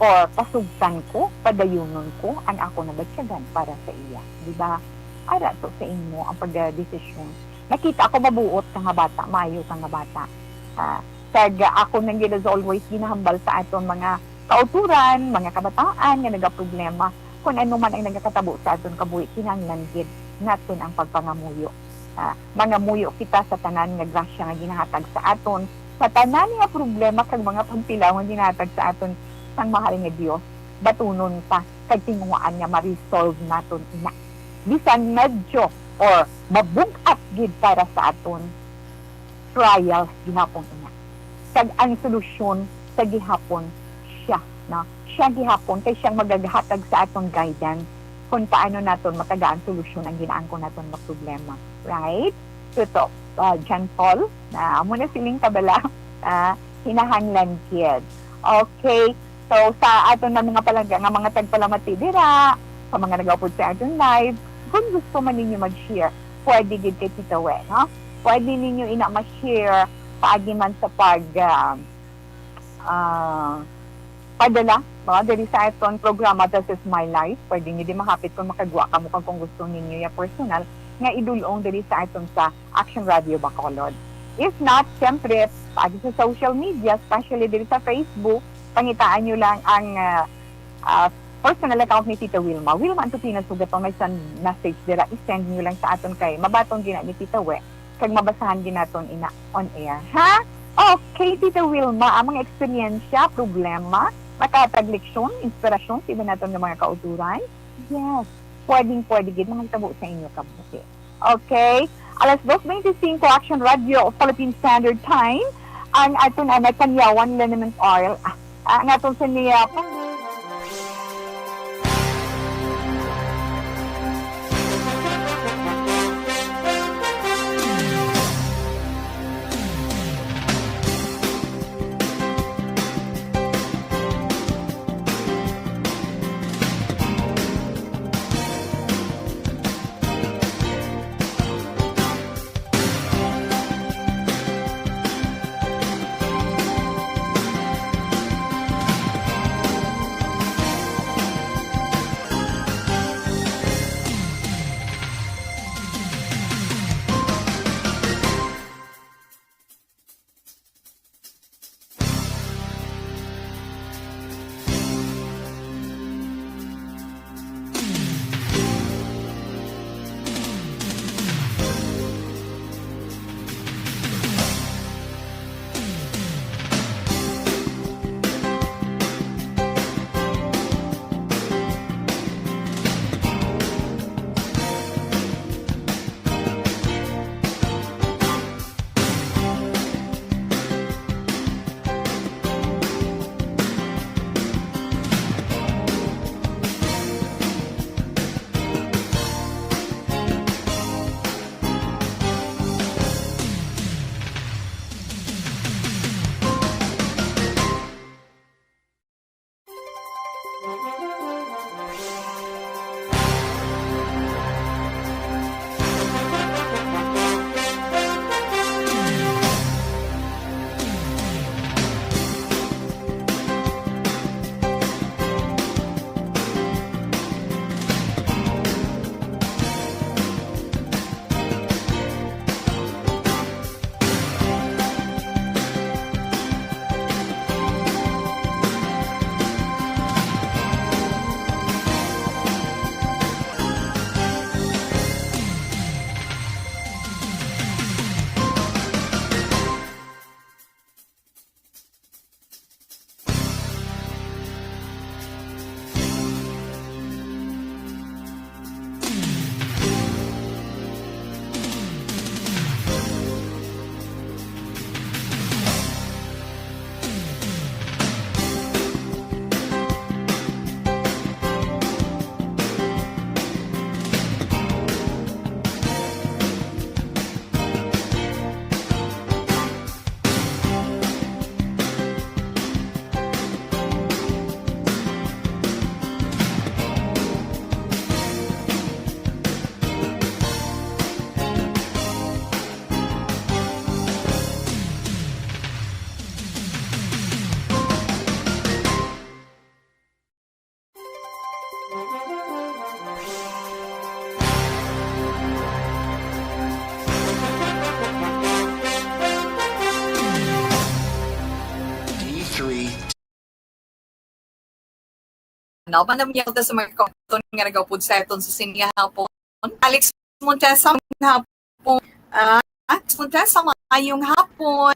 or pasugtan ko, padayunon ko ang ako nabatyagan para sa iya. Di ba? Ara to sa imo ang pagdesisyon. Nakita ko mabuot ka nga bata, maayo ka nga bata. Ah, kag ako nang gid as always ginahambal sa aton mga kauturan, mga kabataan nga nagaproblema, kung ano man ang nagakatabo sa aton kabuhi, kinahanglan gid naton ang pagpangamuyo. Ah, mangamuyo kita sa tanan nga grasya nga ginahatag sa aton, sa tanan nga problema kag mga pagpilaw nga ginahatag sa aton sang mahal nga Dios. Batunon ta kag tinguhaan nga ma-resolve naton ina. Bisan medyo or mabug-at gid para sa aton, trials gihapon ina. Kag ang solusyon sa gihapon siya, no? Siya gihapon kay siyang magahatag sa aton guidance kung paano naton matagaan solusyon ang ginaangkon naton nga problema. Right? So, to, uh, John Paul, na amo na siling kabala, ah, kinahanglan gid. Okay. So, sa aton na mga palangga nga mga tagpalamati dira, sa mga nagaupod sa aton live, kung gusto man ninyo mag-share, pwede gid kay Tita We, no? Pwede ninyo ina ma-share paagi man sa pag, ah, ah, padala, no, diri sa aton programa, This Is My Life. Pwede ninyo di mahapit kung makagwa kamo kag kung gusto ninyo ya personal nga idulong diri sa aton sa Action Radio Bacolod. If not, siyempre, paagi sa social media, especially diri sa Facebook, pangitaan nyo lang ang, ah, ah, personal account ni Tita Wilma. Wilma Antupina Sugaton, may send message dira, i-send nyo lang sa aton kay mabaton gina ni Tita We, kag mabasahan gid naton ina on air. Ha? Okay, Tita Wilma, ang mga eksperyensya, problema, makatag leksyon, inspirasyon sa iban naton nga mga kauturan. Yes, pwedeng pwede gid mga hitabo sa inyo kabuhi. Okay? Alas dos veinticinco, Action Radio, Philippine Standard Time. Ang aton anay kanyawan, liniment oil. Ah, ah, ang aton sa niya. Now, panamyaw ta sa mga kauton nga nagaupod sa aton sa sini nga hapon. Alex Montesa, mayong hapon. Ah, Alex Montesa, mayong hapon.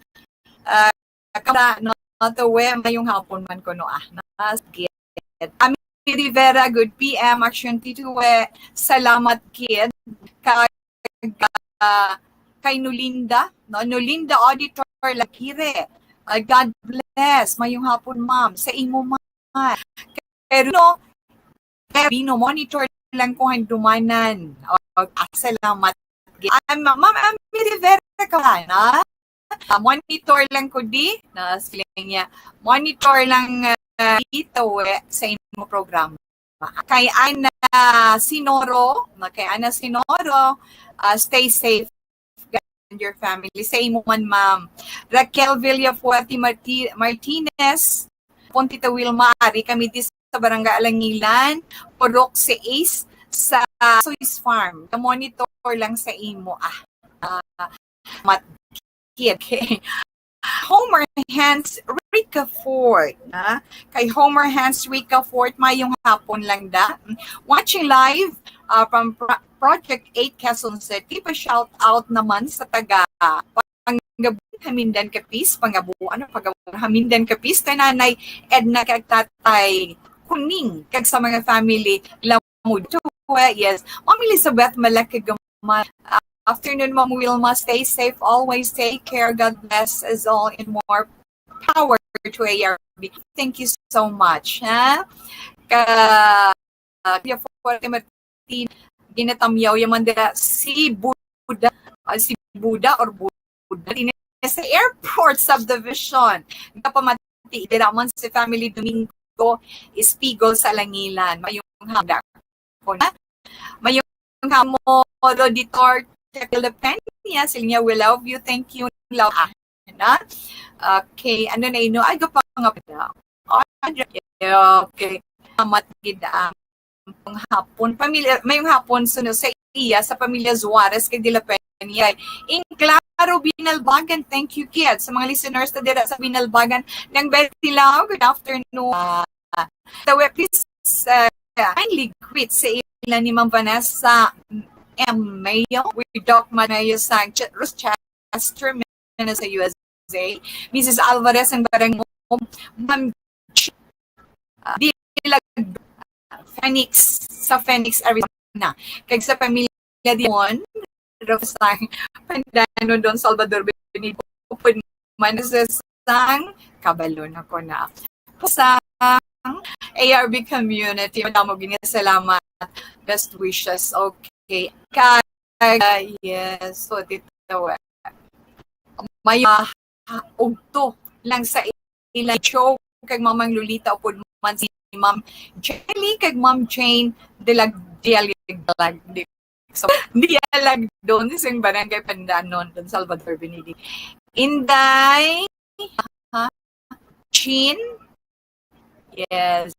Ah, Kamra, no, Tue, mayong hapon man kuno, ah. Nas-, gid. Ami Rivera, good P M, Action Titue, salamat gid. Kag, ah, kay Nolinda, no? Nolinda Auditor Lagire. Ah, God bless. Mayong hapon, ma'am. Sa imo man. Pero, no, pero no, monitor lang ko handumanan. O, ah, salamat. Ah, ma-, Ma'am Ami Rivera ka ba, no? Ah, monitor lang ko di, na siling niya. Monitor lang, ah, dito, eh, sa imo programa. Kay Ana Sinoro, no, kay Ana Sinoro, ah, stay safe and your family. Sa imo man, ma'am. Raquel Villafuerte Marti-, Martinez, Puntita Wilma, ari kami di sa Barangay Alangilan, Purok six, sa Swiss Farm. Monitor lang sa imo, ah. Ah, mat-, okay. Homer Hans Ricafort, na? Kay Homer Hans Ricafort, mayong hapon lang da. Watching live, ah, from Pro-, Project eight Quezon City. Pa-shout out naman sa taga Pangabuan, Hamindan, Capiz, Pangabuan, ano, Pangabuan, Hamindan, Capiz, kay Nanay Edna kag Tatay Kuning, kag sa mga family, Lamudo, yes. Ma'am Elizabeth Malakigama, ah, afternoon, Ma'am Wilma. Stay safe always. Take care. God bless us all and more power to A R B. Thank you so much, ha? Ka, ah, Kuya Forte Martin, ginatamyaw yaman dira si Buda, ah, si Buda or Buda, din sa Airport Subdivision. Kapamati dira man si Family Domingo Espigol sa Langilan. Mayong hapon ko na. Mayong hapon, Roditor Tequila Peña. Sila niya, "We love you. Thank you. Love." Ah, na? Okay. Ano na ino? Ay, gapangapda. Okay. Salamat gid ang panghapon. Pamilya, mayong hapon suno sa iya, sa pamilya Juarez, kay De La Peña. In Claro, Binalbagan, thank you, kids. Sa mga listeners na dira sa Binalbagan, nang Betty Lau, good afternoon. Ah, Tawe, please, uh, kindly greet sa ila ni Ma'am Vanessa M. Mayo, with Doc Mayo Sanchez, Rochester, Minnesota, U S A, Missus Alvarez ang barangay, Ma'am Ch-, uh, Dilag, Phoenix, sa Phoenix, Arizona. Kag sa pamilya Dion, Rosang, Pandano, Don Salvador Benito, upod man sa sang kabalo na ko na. Sa A R B community, madamo gid nga salamat. Best wishes. Okay. Kag, yes, so dito, eh. May, ah, ugto lang sa ila show kag Mamang Lolita upod man si Ma'am Jelly kag Ma'am Jane de la Dialag, di, so, Dialag doon sa Barangay Pandanon, Don Salvador Benidi. Inday, ha? Chin? Yes.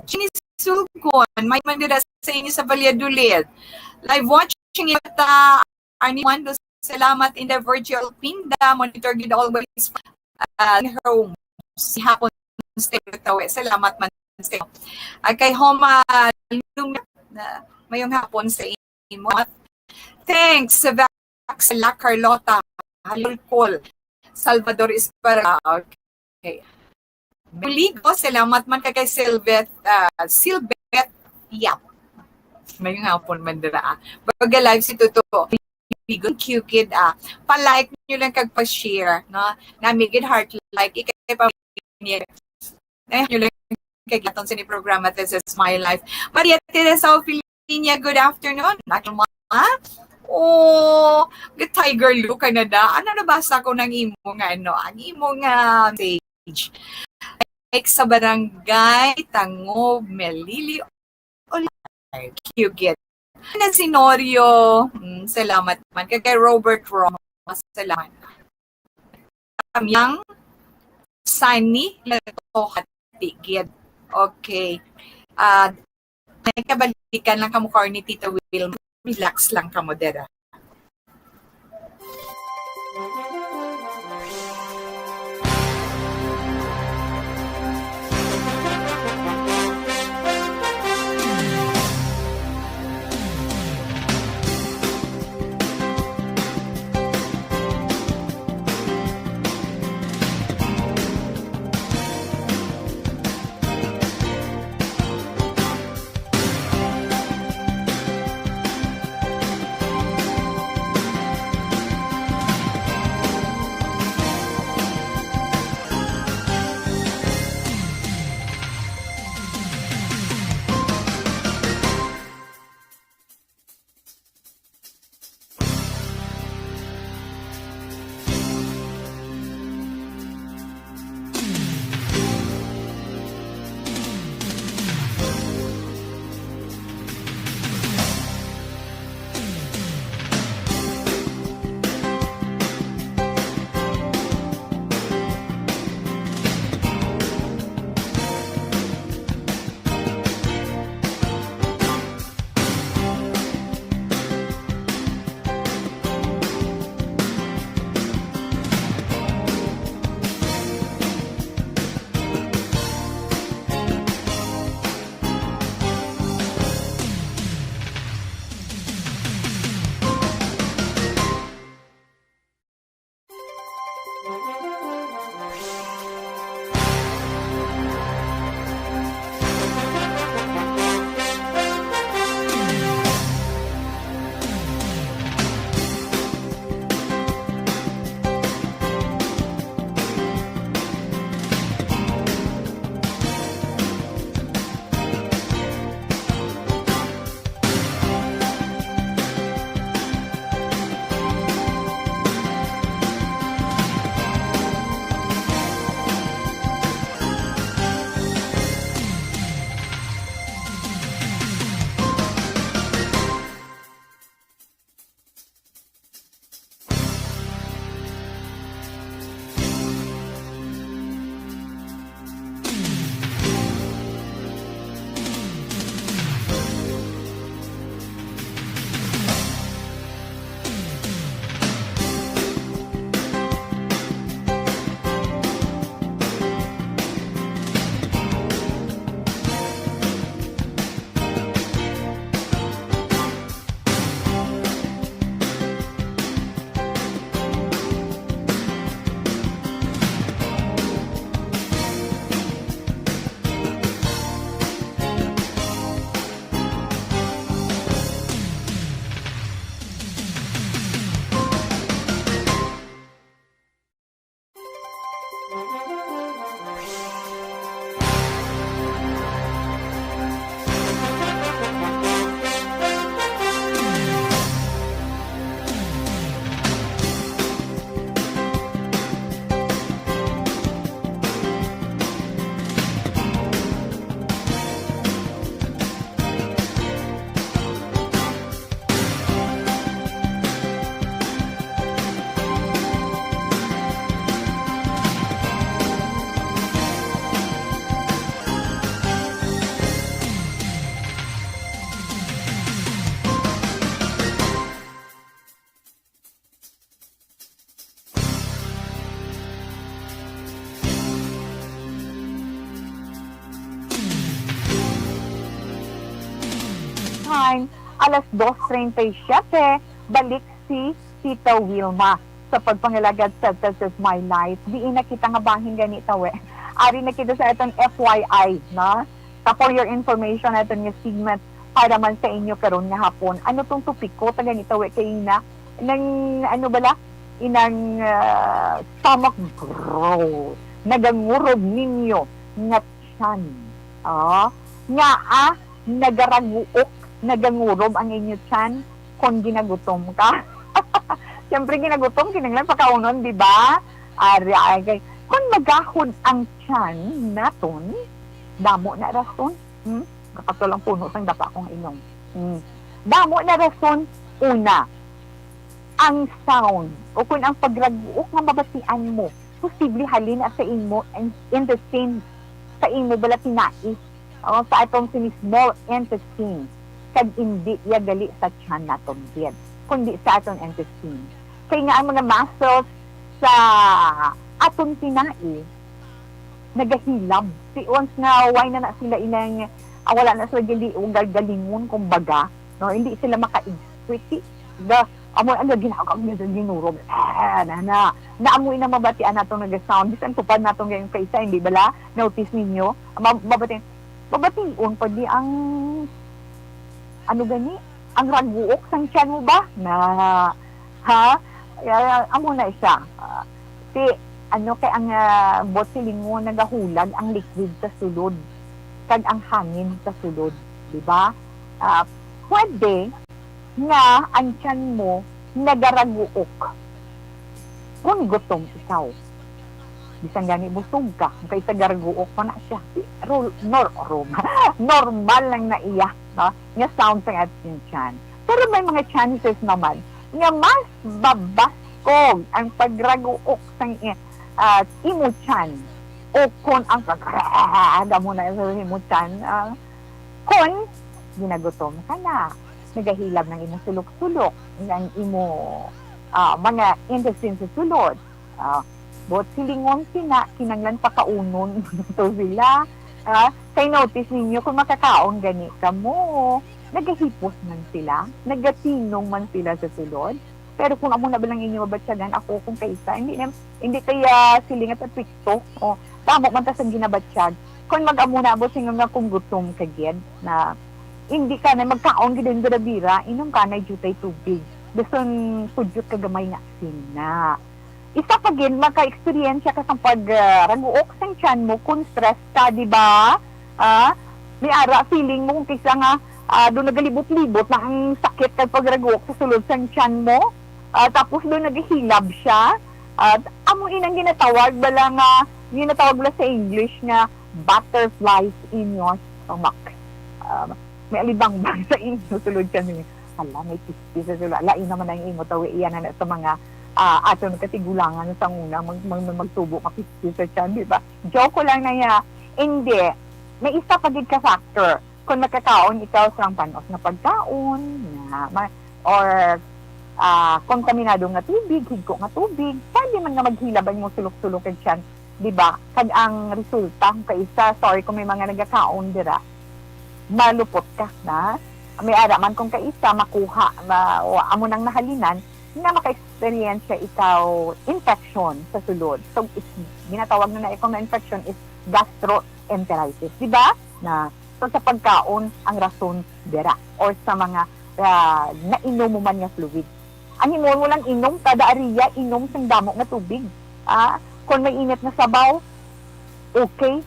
Chin is Sulgon. May man dira sa inyo sa Valladolid. Live watching ita, Arnie Mando, salamat. In the virtual Pinda, monitor gid always, uh, in her home. Si hapon, stay tawe. Salamat man, stay. Kay Homa Lum-, na mayong hapon sa imo. Thanks, Vax La Carlota, Halulcol, Salvador Esparra. Okay. Buligo, salamat man ka kay Silvet, ah, Silvet Yap. Mayong hapon man dira, ah. Baga live si Toto. Buligo, cute kid, ah. Pa-like nyo lang kag pa-share, no? Nami gid heart like, ikay pa niya. Eh, nyo lang kay aton sini programa, This Is My Life. Maria Teresa Ophelia, good afternoon. Nakilma? Oh, the Tiger Lu, Canada. Ano, nabasa ko ng imo nga, ano, ang imo nga message. Like sa barangay, Tangob, Melili, Olar. Cute. Ana Sinorio, mm, salamat man. Kay, kay Robert Roma, salamat. Kamyang Sunny, Lato, Hatigid. Okay. Ah, may kabalikan lang kamo, Carney, Tito Will. Relax lang kamo dira. Time, alas dos treinta y siete, balik si Tita Wilma sa pagpangalagad sa This Is My Life. Diin na kita nga bahin gani, tawe. Ari na kita sa atong F Y I, no? Sa for your information, aton nga segment para man sa inyo karon nga hapon. Ano tong topiko ta gani, tawe, kay ina nang, ano bala, inang, ah, stomach growl, nagangurob ninyo nga tiyan. Ah, nga, ah, nagaraguok, nagangurob ang inyo tiyan kon ginagutom ka. Siyempre, ginagutom, kinahanglan pakaunon, di ba? Ari, ay, kay, kon magahod ang tiyan naton, damo na rason. Hmm? Kapato lang puno sang dapa kong inom. Hmm. Damo na rason, una, ang sound, o kung ang pagraguok nga mabatian mo, posible halin na sa imo, in, in the same, sa imo bala tinai, o sa atong sini small intestine, kag indi iya gali sa tiyan naton gid, kundi sa atong intestine. Kay nga ang mga muscles sa atong tinai nagahilab. Si, once nga way na na sila inang, ah, wala na sila gali-, galingon, kumbaga, no? Hindi sila maka-express. Si, ga, amo ang ginagawa niya sa ginuro. Ah, na, na. Na amo ina mabatian nato nga sound. Bisan tupad nato nga yung kaisa, hindi bala? Notice ninyo? Ma-, mabati-, mabation pa di ang, ano gani? Ang raguok sang tiyan mo ba? Na, ha? Ya, amo na siya. Ah, si, ano, kay ang, ah, buot silingon, nagahulag ang liquid sa sulod, kag ang hangin sa sulod, di ba? Ah, pwede nga ang tiyan mo nagaraguok kon gutom ikaw. Bisan gani busog ka, kung kay sa garaguok pa na siya. Ro-, nor-, rom-, normal lang na iya, no? Nga sound sang atong tiyan. Pero may mga chances naman nga mas babaskog ang pagraguok sang i-, ah, imo tiyan o kon ang pag-, amo na sa imo tiyan, ah, kon ginagutom ka na, nagahilab ng imo sulok-sulok, ng imo, ah, mga intestine sa sulod. Ah, buot silingon sina, kinanglan pakaunon to sila. Ah, kay notice ninyo, kung makakaon gani kamo, nagahipos man sila, nagatinong man sila sa sulod. Pero kung amo na ba lang inyo mabatyagan, ako kung kaisa, hindi na, hindi kaya siling at epekto. O, tamo man ta sang ginabatyag. Kung mag-amo na, bossing, nga kung gutom ka gid na, hindi ka na magkaon gid ang bira-bira, inom ka na jutay tubig. Bisan sudyot ka gamay nga sina. Isa pa gid, maka-eksperyensya ka sang pag, ah, raguok sang tiyan mo kung stress ka, di ba? Ah, may ara, feeling mo kung kisa nga, ah, doon nagalibot-libot na ang sakit kag pagraguok sa sulod sang tiyan mo. Ah, tapos doon naghihilab siya. At amo inang ginatawag bala nga, ginatawag bala sa English nga butterflies in your stomach. Ah, may alibangbang sa inyo sulod tiyan. Hala, may pisti sa sulod. Lain naman ang imo tawi. Iyan na sa mga, ah, aton katigulangan sa una, mag, mag, mag, magtubo ka pisti sa tiyan, di ba? Joke ko lang na ya. Hindi. May isa pa gid ka factor. Kung makakaon ikaw sa panos nga pagkaon, na, ma, or, ah, kontaminado nga tubig, higko nga tubig, pwede man nga maghilab ang imong sulok-sulok kag tiyan, di ba? Kag ang resulta, kung kaisa, sorry kung may mga nagakaon dira, malupot ka na. May ara man kung kaisa, makuha, ma, o amo nang nahalinan, nga maka-experience siya ikaw infection sa sulod. So, is, ginatawag na na ikaw na infection is gastroenteritis, di ba? Na, so, sa pagkaon, ang rason dira, or sa mga, ah, nainom mo man nga fluid. Ang himuon mo lang inom, kada ariya, inom sang damo nga tubig. Ah, kung may init nga sabaw, okay.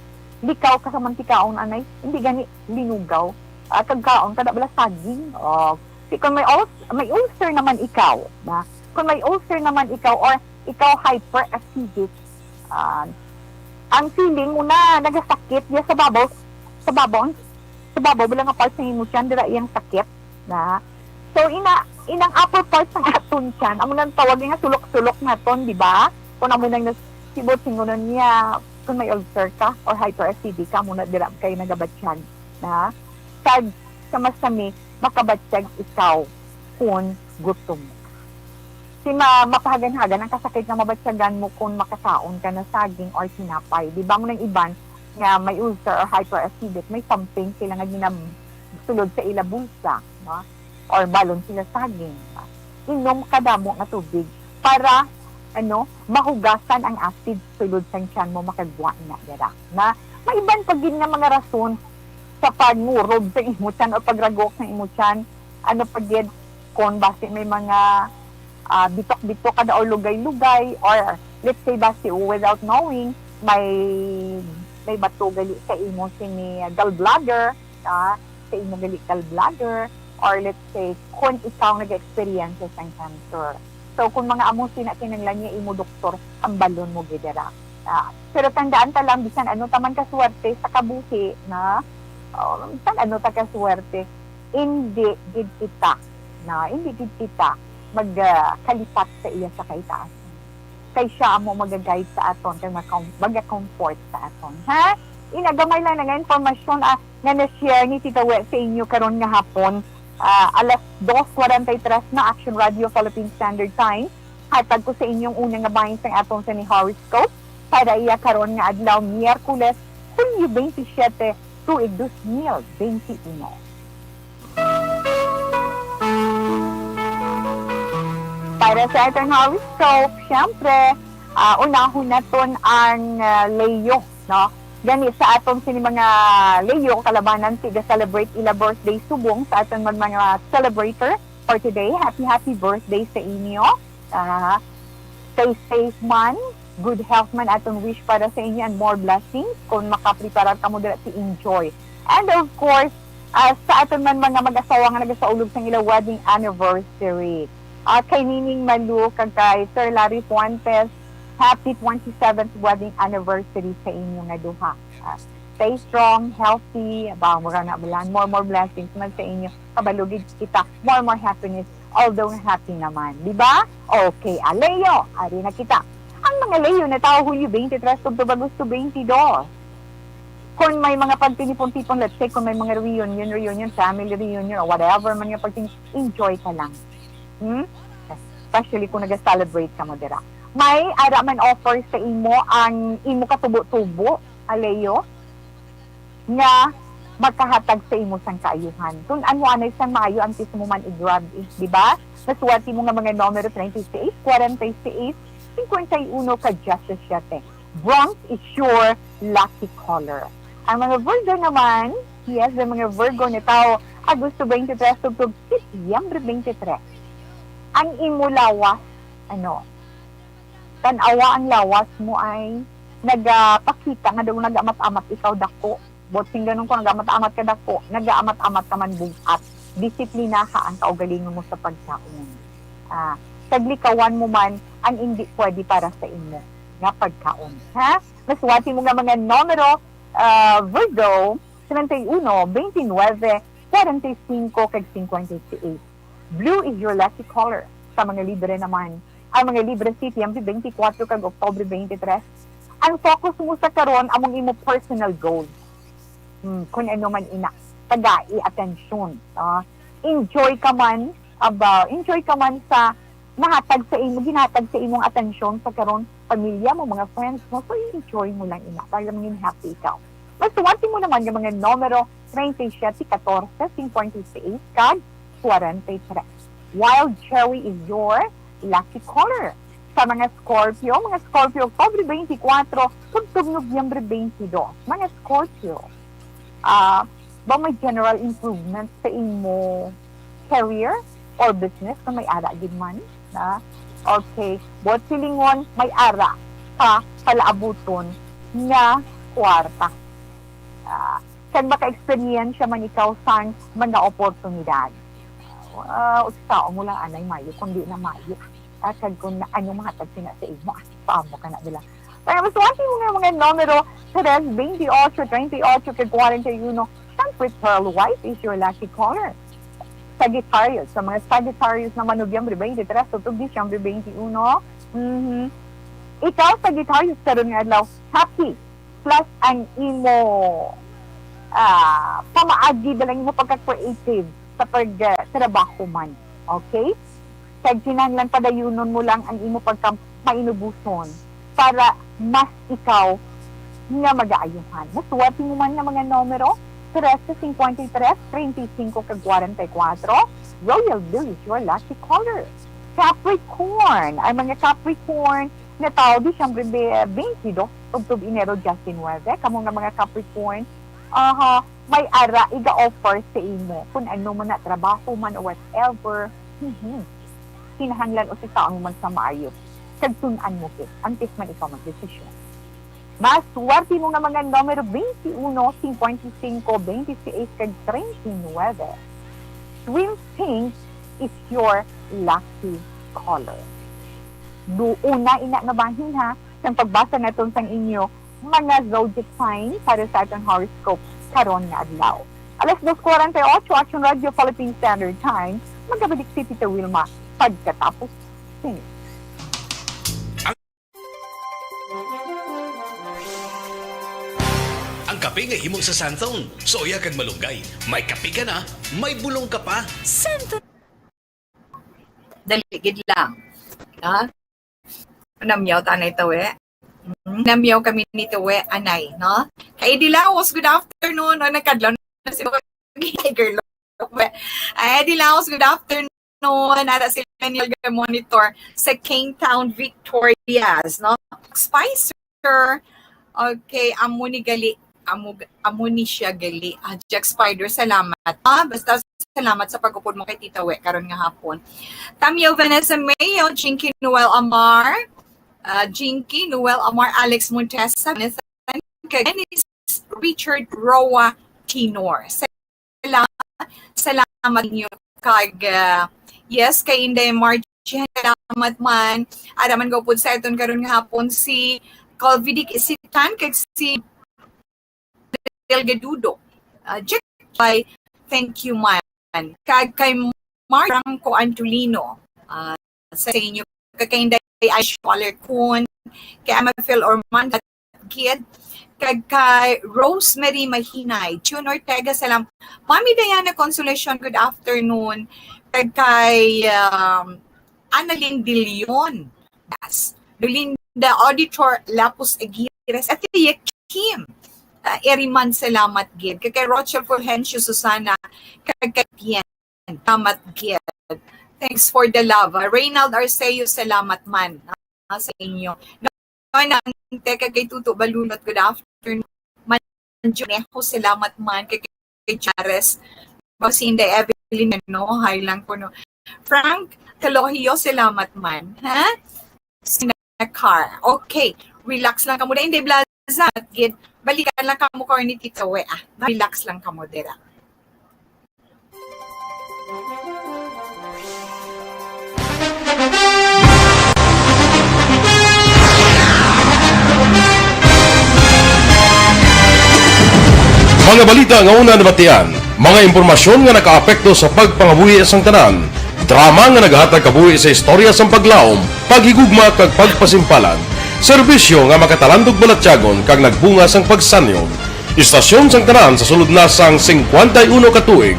Likaw ka sa mantikaon, anay. Hindi gani linugaw. Ah, kag kaon, kada bala saging. O, si, kung may ul-, may ulcer naman ikaw, na, kung may ulcer naman ikaw, or ikaw hyperacidic, ah, ang feeling mo na nagasakit ya sa babaw, sa babaw, sa babaw bala nga part sa imo tiyan, dira iyang sakit na. So, ina, inang upper part sa aton tiyan, amo nang tawag nga sulok-sulok naton, di ba? Kung amo nang nas-, sibot, singunon niya, kung may ulcer ka or hyperacidic ka, amo na dira kayo nagabatyag na. Kag sa mas kami, makabatyag ikaw kung gutom ka. Si ma-, mapahagan-hagan ang kasakit nga mabatyagan mo kung makakaon ka na saging or tinapay. Di ba mo nang iban nga may ulcer or hyperacidic, may something sila nga ginab-, sulod sa ila bulsa, no? Or balon sila saging. Inom ka damo nga tubig para, ano, mahugasan ang acid sulod sang tiyan mo, makagwa na dira. Na, may iban pa gid nga mga rason sa pagngurog sa imo tiyan o pagragok sa imo tiyan. Ano pa gid, kung basi may mga, ah, bitok-bitok kada or lugay-lugay, or let's say, basi without knowing, may, may bato gali sa imo sini gallbladder, ah, sa imo gali gallbladder, or let's say, kung ikaw nag-experience sang cancer. So, kung mga amo sina kinahanglan niya imo doktor, tambalon mo gid dira. Ah, pero tandaan ta lang, bisan ano ta man kaswerte sa kabuhi, na, oh, bisan ano ta kaswerte, hindi gid kita, na, hindi gid kita mag, ah, kalipat sa iya sa kaitaasan. Kay siya amo maga-guide sa aton, kay maka-, maga-comfort sa aton. Ha? Ina, gamay lang na nga informasyon, ah, nga na-share ni Tita We sa inyo karon nga hapon. Ah, alas dos forty-three na, Action Radio Philippine Standard Time. Hatag ko sa inyong una nga bahin sang aton sa ni horoscope para iya karon nga adlaw, Miyerkules, Hulyo twenty-seven, tuig dos mil twenty-one. Para sa aton horoscope, syempre, ah, unahon naton ang, ah, Leo, no? Gani sa aton sini mga Leo, kalabanan, ti ga-celebrate ila birthday subong sa aton mag-, mga celebrator for today. Happy, happy birthday sa inyo. Ah, stay safe man, good health man aton wish para sa inyo, and more blessings. Kung makapreparar kamo dira, ti enjoy. And of course, ah, sa aton man mga mag-asawa nga nagasaulog sang ila wedding anniversary. Ah, kay Nining Malu kag kay Sir Larry Fuentes, happy twenty-seventh wedding anniversary sa inyo nga duha. Ah, stay strong, healthy, ba, mura na, more, more blessings man sa inyo. Kabalo gid kita, more, more happiness, although happy naman, di ba? Okay, ah, Leo, ari na kita. Ang mga Leo natawo Hulyo twenty-three tubtob Agosto twenty-two. Kung may mga pagtinipon-tipon, let's say, kung may mga reunion, reunion, family reunion, or whatever man nga pagtin-, enjoy ka lang. Hmm? Especially kung nag-celebrate ka mo dira. May ara man offer sa imo ang imo katubo-tubo, ah, Leo, nga makahatag sa imo sang kaayuhan. Tun-an mo anay sang maayo antes mo man i-grab, eh, di ba? Masuwati mo nga mga numero treinta y seis, cuarenta y seis, cincuenta y uno, kag diecisiete. Bronze is your lucky color. Ang mga Virgo naman, yes, ang mga Virgo ni tao, Agosto twenty-three tubtob Setyembre twenty-three. Ang imo lawas, ano, tan-awa ang lawas mo ay nagapakita nga daw nagamat-amat ikaw dako. Buot singganon ko, nagamat-amat ka dako, nagaamat-amat ka man bug-at. Disiplinaha ang kaugalingon mo sa pagkaon. Ah, kag likawan mo man ang indi pwede para sa imo nga pagkaon. Ha? Masuwati mo nga mga numero, ah, Virgo, treinta y uno, veintinueve, cuarenta y cinco, kag cincuenta y seis. Blue is your lucky color. Sa mga Libre naman, ang mga Libre Setyembre twenty-four kag Oktubre twenty-three. Ang focus mo sa karon among imo personal goals. Hmm, kung ano man ina, tagai atensyon. Ah, enjoy ka man, aba, enjoy ka man sa nahatag sa imo, ginatag sa imong atensyon sa karon, pamilya mo, mga friends mo. So, enjoy mo lang ina para maging happy ikaw. Masuwati mo naman nga mga numero treinta y siete, catorce, cincuenta y seis, kag cuarenta y tres. Wild cherry is your lucky color. Sa mga Scorpio, mga Scorpio, Oktubre twenty-four, tubtob Nobyembre twenty-two. Mga Scorpio, ah, ba may general improvement sa imo career or business na may ara gid man? Na? Okay. Buot silingon, may ara ka palaabuton nga kwarta. Ah, kag maka-eksperyensya man ikaw sang mga oportunidad. Ah, unsaon mo lang anay maayo, kung di na maayo. Ah, kag kung na, ano mga tagpina sa imo, ah, paamo ka na nila. Kaya mas wati mo nga mga numero, tres, twenty-ocho, treinta y ocho, kag cuarenta y uno. Siyempre, pearl white is your lucky color. Sagittarius, sa mga Sagittarius naman, Nobyembre twenty-three, tubtob Disyembre twenty-uno. Mhm. Ikaw, Sagittarius, karon nga adlaw, happy. Plus ang imo, ah, pamaagi ba lang imo pagka-creative sa pag, ah, trabaho man. Okay? Kag kinahanglan padayunon mo lang ang imo pagka mainubuson para mas ikaw nga magaayuhan. Masuwati mo man nga mga numero, trese, cincuenta y tres, treinta y cinco, kag cuarenta y cuatro. Royal blue is your lucky color. Capricorn, ang mga Capricorn nga tao, Disyembre twenty-two, tubtob Enero diecinueve, kamo nga mga Capricorn, aha, may ara iga-offer sa imo, kung ano man na, trabaho man o whatever. Mhm. Kinahanglan usisaon mo man sa maayo, kag tun-an mo gid, antes man ikaw magdesisyon. Mas swerte mo nga mga numero twenty-uno, cincuenta y cinco, veintiséis, kag treinta y nueve. Swim pink is your lucky color. Duuna ina nga bahin, ha, sang pagbasa naton sang inyo mga zodiac sign para sa aton horoscope karon nga adlaw. Alas dos cuarenta y ocho, Action Radio Philippine Standard Time, magabalik si Tita Wilma pagkatapos sini. Ang kape nga himo sa Santhon, suya kag malunggay. May kape ka na, may bulong ka pa. Santhon. Dali gid lang. Ha? Namyaw ta anay tawe. Mm, namyaw kami ni tawe anay, no? Kay Eddie Laos, good afternoon. O, nagkadlaw na si Tiger Love. Ay, Eddie Laos, good afternoon. Ara sila ni Olga Monitor sa Kingtown, Victorias, no? Spicer, okay, amo ni gali, amo, amo ni siya gali. Ah, Jack Spider, salamat. Ah, basta salamat sa pag-upod mo kay Tita We karon nga hapon. Tamyo Vanessa Mayo, Jinky Noel Amar, ah, Jinky Noel Amar, Alex Montesa, Vanessa, kag Dennis Richard Roa Tinor. Salamat, salamat ninyo. Kag, ah, yes, kay Inday Margie, salamat man. Ara man gapon sa aton karon nga hapon si Calvidic Isitan kag si Delgadudo. Ah, Jack Joy, thank you man. Kag kay Mark Franco Antolino, ah, sa inyo, kag kay Inday Aisha Alarcon, kay Amafil Ormanda Kid, kag kay Rosemary Mahinay, June Ortega, salam. Mami Diana Consolacion, good afternoon. Kag kay, um, Annalyn De Leon, Das. Dolinda Auditor Lapus Aguirre, Ate Kim. Eriman, salamat gid. Kay, kay Rochelle Fulgencio, Susana, kag kay Tien, salamat gid. Thanks for the love. Ah, Reynald Arceo, salamat man, ah, sa inyo. Ngayon, ang teka kay Tuto Balunot, good afternoon. Manjunejo, salamat man. Kay, kay Chares, Basinda Evelyn, no? Hi lang ko, no? Frank Kalogio, salamat man. Ha? Sina Car. Okay. Relax lang kamo. Hindi, Blaza, gid. Balikan lang kamo, Corny Tito, we, ah. Relax lang kamo, dira. Mga balita nga una nabatian, mga impormasyon nga nakaapekto sa pagpangabuhi sang tanan, drama nga nagahatag kabuhi sa istorya sang paglaom, paghigugma kag pagpasimpalan, serbisyo nga makatalandog balatyagon kag nagbunga sang pagsanyog. Istasyon sang tanan sa sulod na sang singkwenta y uno ka tuig.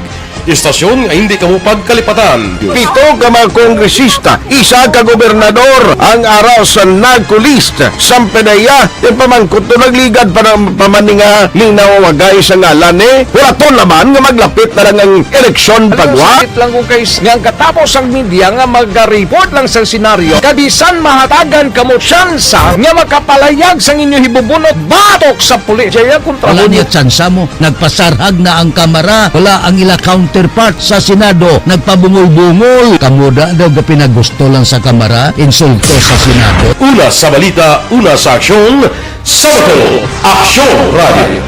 Istasyon nga hindi kamo pagkalipatan. Pito ka mga kongresista, isa ka gobernador ang ara sa NAGCO list. Sampe na iya, yung pamangkot to nagligad pa ng pamaninga ni nawawagay sa ngalan ni. Wala to naman nga maglapit na lang ang eleksyon pagwa. Sakit lang kung kay nga ang katapos ang media nga magareport lang sa senaryo, kabisan mahatagan kamo tsansa nga makapalayag sang inyo hibubunot batok sa pulis. Jaya kontra Wala mo niya tsansa mo. Nagpasarhag na ang Kamara. Wala ang ila counterpart sa Senado. Nagpabungol-bungol. Kamo da daw gapinagusto lang sa Kamara, insulto sa Senado. Una sa balita, una sa aksyon, sa Bacolod, Aksyon Radio.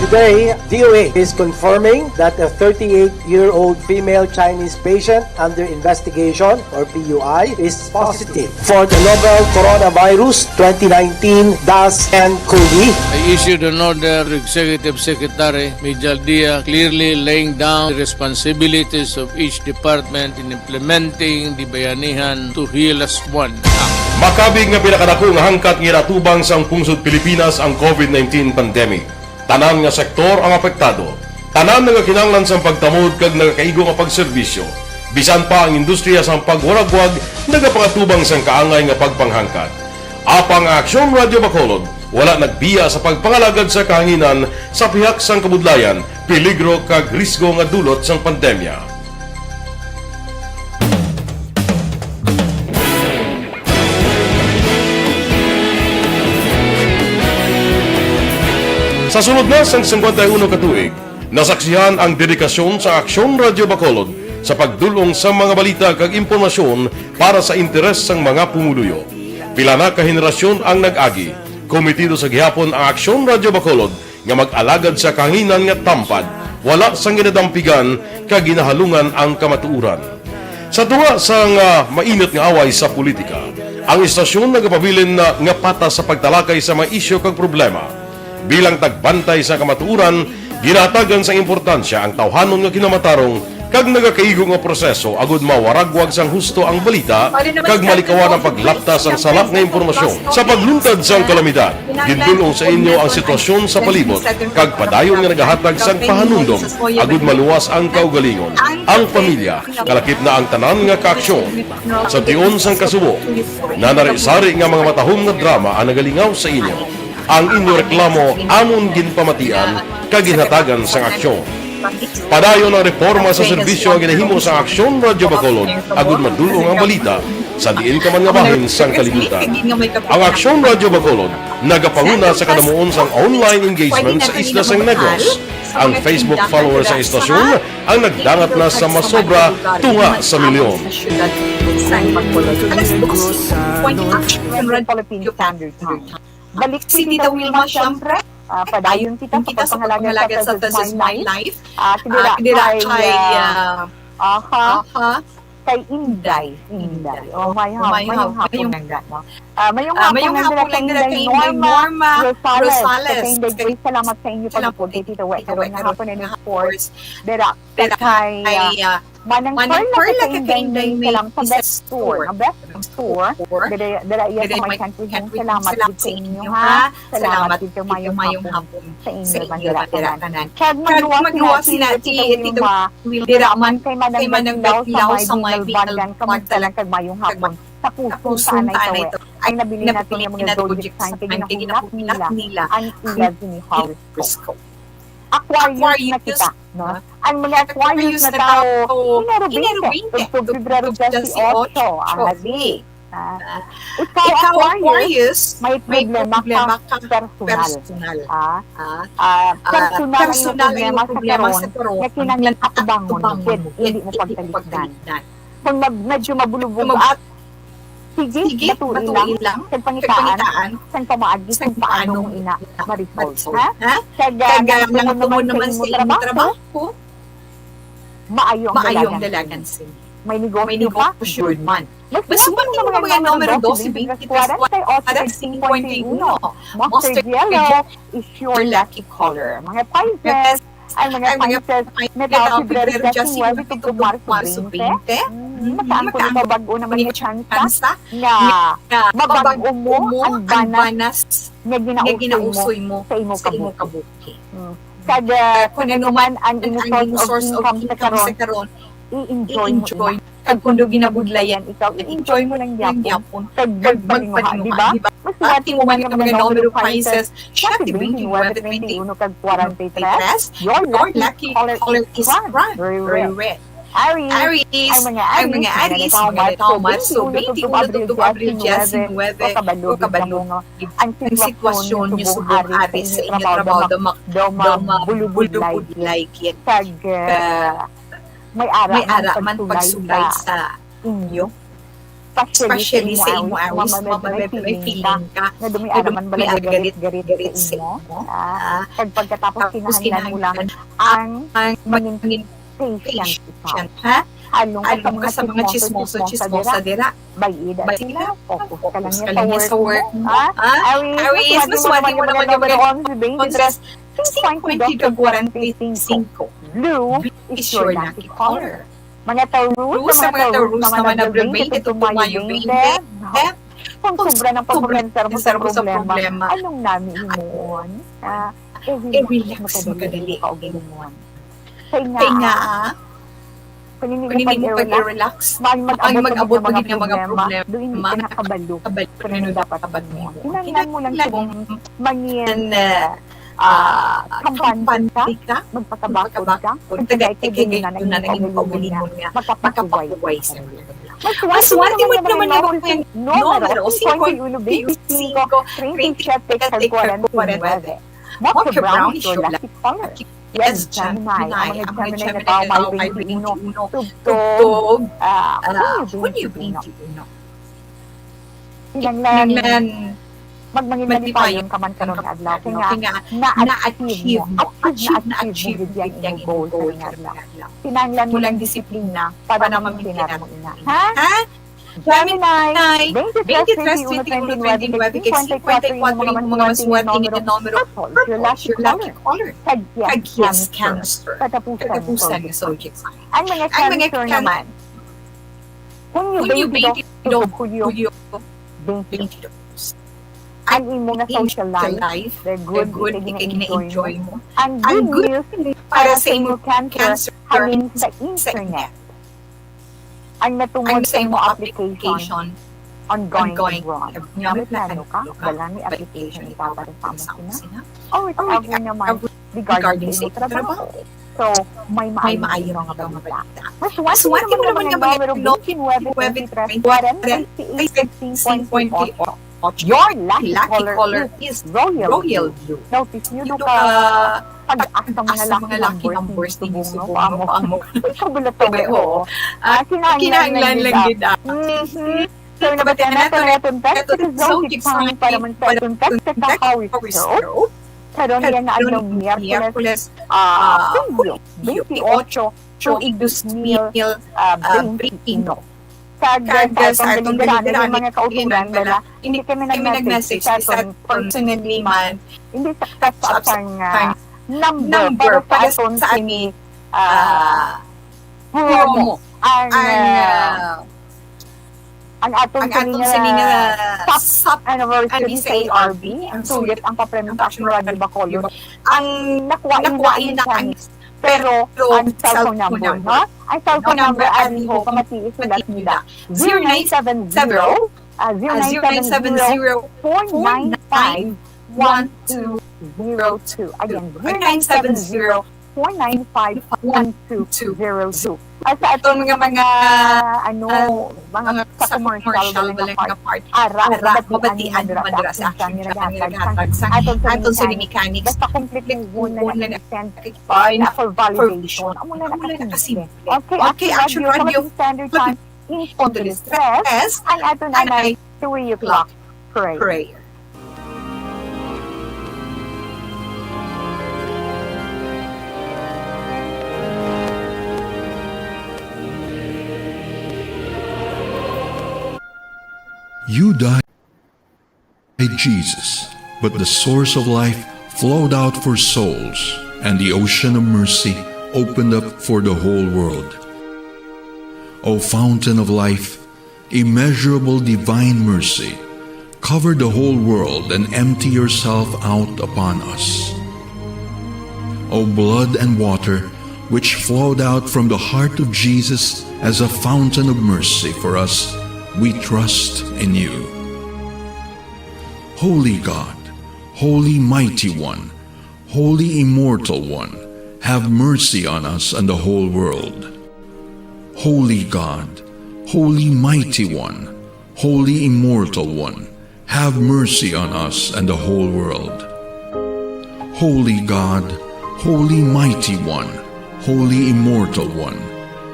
Today, D O A is confirming that a thirty-eight-year-old female Chinese patient under investigation, or P U I, is positive for the novel coronavirus twenty nineteen dash ten COVID. I issued an order to Executive Secretary Mijal Dia, clearly laying down the responsibilities of each department in implementing the Bayanihan to Heal As One Act. Makabig nga pinakadako nga hangkat nga ginatubang sang pungsod Pilipinas ang COVID nineteen pandemic. Tanan nga sektor ang apektado. Tanan nga kinahanglan sang pagtamod kag nagakaigo nga pagserbisyo. Bisan pa ang industriya sang pagwaragwag nagapangatubang sang kaangay nga pagpanghangkat. Apang ang Aksyon Radio Bacolod wala nagbiya sa pagpangalagad sa kahanginan sa pihak sang kabudlayan, peligro kag risgo nga dulot sang pandemya. Sa sulod na sang singkwenta y uno ka tuig, nasaksihan ang dedikasyon sa Aksyon Radio Bacolod sa pagdul-ong sa mga balita kag impormasyon para sa interes sang mga pumuluyo. Pila na ka henerasyon ang nag-agi, kometido sa gihapon ang Aksyon Radio Bacolod nga mag-alagad sa kahanginan nga tampad, wala sang ginadampigan kag ginahalungan ang kamatuoran. Sa tunga sang, ah, mainit nga away sa politika, ang istasyon nagapabilin na nga patas sa pagtalakay sa mga isyu kag problema. Bilang tagbantay sa kamatuoran, ginahatagan sang importansya ang tawhanon nga kinamatarong kag nagakaigo nga proseso agud mawaragwag sang husto ang balita kag malikawan ang paglapta sang sala nga impormasyon. Sa pagluntad sang kalamidad, gindul-ong sa inyo ang sitwasyon sa palibot kag padayon nga nagahatag sang pahanumdom agud maluwas ang kaugalingon, ang pamilya, kalakip na ang tanan nga kaaksyon. Sa tion sang kasubo, nanari-sari nga mga matahom nga drama ang nagalingaw sa inyo. Ang inyo reklamo amon ginpamatian kag ginhatagan sang aksyon. Padayon ang reporma sa serbisyo nga ginahimo sang Aksyon Radyo Bacolod agud madul-ong ang balita sa diin ka man nga bahin sang kalibutan. Ang Aksyon Radyo Bacolod nagapanguna sa kadamuon sang online engagement sa isla sang Negros. Ang Facebook followers sang istasyon ang nagdangat na sa masobra tunga sa milyon. Philippine Standard Time. Balik si Tita Wilma, syempre. Ah, padayon kita sa pagpangalaga sa This Is My Life. Ah, kay, ah, aha, kay Inday. Inday. Oh, mayong hapon lang, no? Ah, mayong hapon lang dira kay Inday Norma Rosales. Kay Inday Grace, salamat sa inyo pag-upod kay Tita We. Karong nga hapon, and of course, dira kay, ah, Manang Perla, kay Inday May, salamat sa best tour. Ang best tour, dira, dira iya sa may Kent Region. Salamat gid sa inyo, ha? Salamat gid, mayong hapon sa inyo man dira tanan. Kag magluwas na si Tita Wilma dira man kay Manang Betty Lao sa may Binalban. Kamusta lang kag mayong hapon sa puso sa anay to. nabilin nato nga mga zodiac sign kay ginahulat nila ang ila sini horoscope. Aquarius na kita, no? Ang mga Aquarius na tao, Enero twenty, Enero twenty, Febrero twenty-eight, ahadi. Ah, ikaw, Aquarius, may problema ka personal. Ah, ah, personal ang imo problema sa karon nga kinahanglan atubangon, hindi mo pagtalikdan. Kung mag-, medyo mabulubog at sige, batui lang, kag pangitaan, sang pamaagi kung paano mo ina ma-resolve, ha? Kag, ah, nang tungod naman sa imo trabaho, maayo ang dalagan sini. May negosyo pa, good man. Mas suwat ang mga numero dose, twenty-three, forty-eight, singkwenta y uno. Mustard yellow is your lucky color. Mga Pisces, ang mga Pisces, Metal, Febrero, January, tugtog Marso twenty. Mm, makaangkon ikaw bag-o naman nga tsansa nga mabag-o mo ang banas nga ginausoy mo sa imo kabuhi. Mm. Kag, ah, kung ano man ang imo source of income sa karon, i-enjoy mo ina. Kag kung daw ginabudlayan ikaw, i-enjoy mo lang gyapon. Kag magpalinguha, di ba? Mas suwat mo man nga mga numero, Pisces, siyete, twenty-nuebe, twenty-uno, kag kwarenta y tres. Your lucky color is brown, very red. Aries, ang mga Aries, mga tao Marso, twenty-uno, tugtog Abril, diecinuebe, o kabalo gid kamo nga ang sitwasyon niyo subong ari sa inyo trabaho, daw ma-, daw mabulubudlay gid. Kag, ah, may ara man pagsulay sa inyo. Especially sa imo, Aries, ma-, ma-, may feeling ka nga daw may ara man bala galit-galit sa imo. Ah, kag pagkatapos kinahanglan mo lang ang mangin patient ikaw. Ha? Along ka sa mga chismoso, chismosa dira. Bay-i da sila. Focus ka lang sa work mo. Ha? Aries, mas suwat mo naman nga mga numero, onse, twenty-tres, singkwenta y dos, kwarenta y singko. Blue is your lucky color. Mga Taurus, sa mga Taurus naman, Abril twenty to Mayo twenty. Kung sobra ng pagpapensar mo sa problema, anong nami himuon? Ah, i-relax mo kadali. Kay nga, kung hindi mo pag-relax, ang mag-abot pa gid nga mga problema, do hindi ka nakabalo kung ano dapat mo. Kinahanglan mo lang subong mangin, ah, kampante ka, magpakabakod ka, kag tagay kay gayon na ang imo kaugalingon nga makapahuway sa mga problema. Mas suwerte mo naman nga mga numero, singkwenta y uno, beintisinko, treinta y siyete, kag kwarenta y nuebe. Mocha brown is your lucky color. Yes, Gemini. Ang mga Gemini nga tawo May twenty-uno, tugtog, ah, Hunyo twenty-uno. Kinahanglan magmangin malipayon ka man karon nga adlaw, kay nga na-achieve mo, achieve na achieve mo gid ang imong goal karon nga adlaw. Kinahanglan mo lang disiplina para ma-maintain mo ina. Ha? Gemini, twenty-three, twenty-one, twenty-nine, kag singkwenta y kuwatro, imo mga masuwerte nga numero, purple, your lucky color. Kag yes, Cancer. Katapusan nga zodiac sign. Ang mga Cancer naman, Hunyo twenty-two, Hulyo twenty-two. Ang imo nga social life, very good, ikay gina-enjoy mo. Ang good news para sa imo, Cancer, halin sa internet. Ang natungod sa imo application, ongoing abroad. Nga may plano ka, wala may application ikaw para sa amo sina? Or whatever naman, regarding sa imo trabaho. So, may maayo nga balita. Mas suwerte mo naman nga mga numero, twenty-nine, twenty-three, forty-eight, singkwenta y ocho. Your lucky color is royal blue. Notice niyo, do ka pag-asa mga lucky numbers ni subong, no? Amo. Ikaw bala to, oo. Ah, kinahanglan lang gid, ah. Mhm. So, nabatian nato ang aton text, zodiac sign, para man sa aton text sa kahawis, no? Karon nga adlaw, Miyerkules, ah, Hunyo twenty-eight, tuig dos mil, ah, twenty-uno. Kag sa aton kaligaraan, mga kauturan, bala, hindi kami nag-message sa aton personally man. Hindi sa, sa, sa, ah, number, para sa aton sini, ah, promo. Ang, ah, ang aton sini nga sap anniversary sa A R B, ang sulit ang papremyo sa aton Radyo Bacolod. Ang nakuha ina ang Pero ang cellphone number, no? Ang cellphone number, ari ho, pamati, isulat nila. Zero nine seven zero, Ah, zero nine seven zero, four nine five, one two zero two. Again, zero nine seven zero, four nine five, one two zero two. At sa aton nga mga, ano, mga sa commercial, wala nga part, ara, mabatian mo dira sa action chan nga naghatag sang aton sa mechanics. Basta complete mo na na-send na for validation. Amo na nakasimple. Okay, Action Radio, Philippine Standard Time, in Punto Tres, ang aton anay three o'clock prayer. You died, Jesus, but the source of life flowed out for souls, and the ocean of mercy opened up for the whole world. O fountain of life, immeasurable divine mercy, cover the whole world and empty yourself out upon us. O blood and water, which flowed out from the heart of Jesus as a fountain of mercy for us, we trust in you. Holy God, Holy Mighty One, Holy Immortal One, have mercy on us and the whole world. Holy God, Holy Mighty One, Holy Immortal One, have mercy on us and the whole world. Holy God, Holy Mighty One, Holy Immortal One,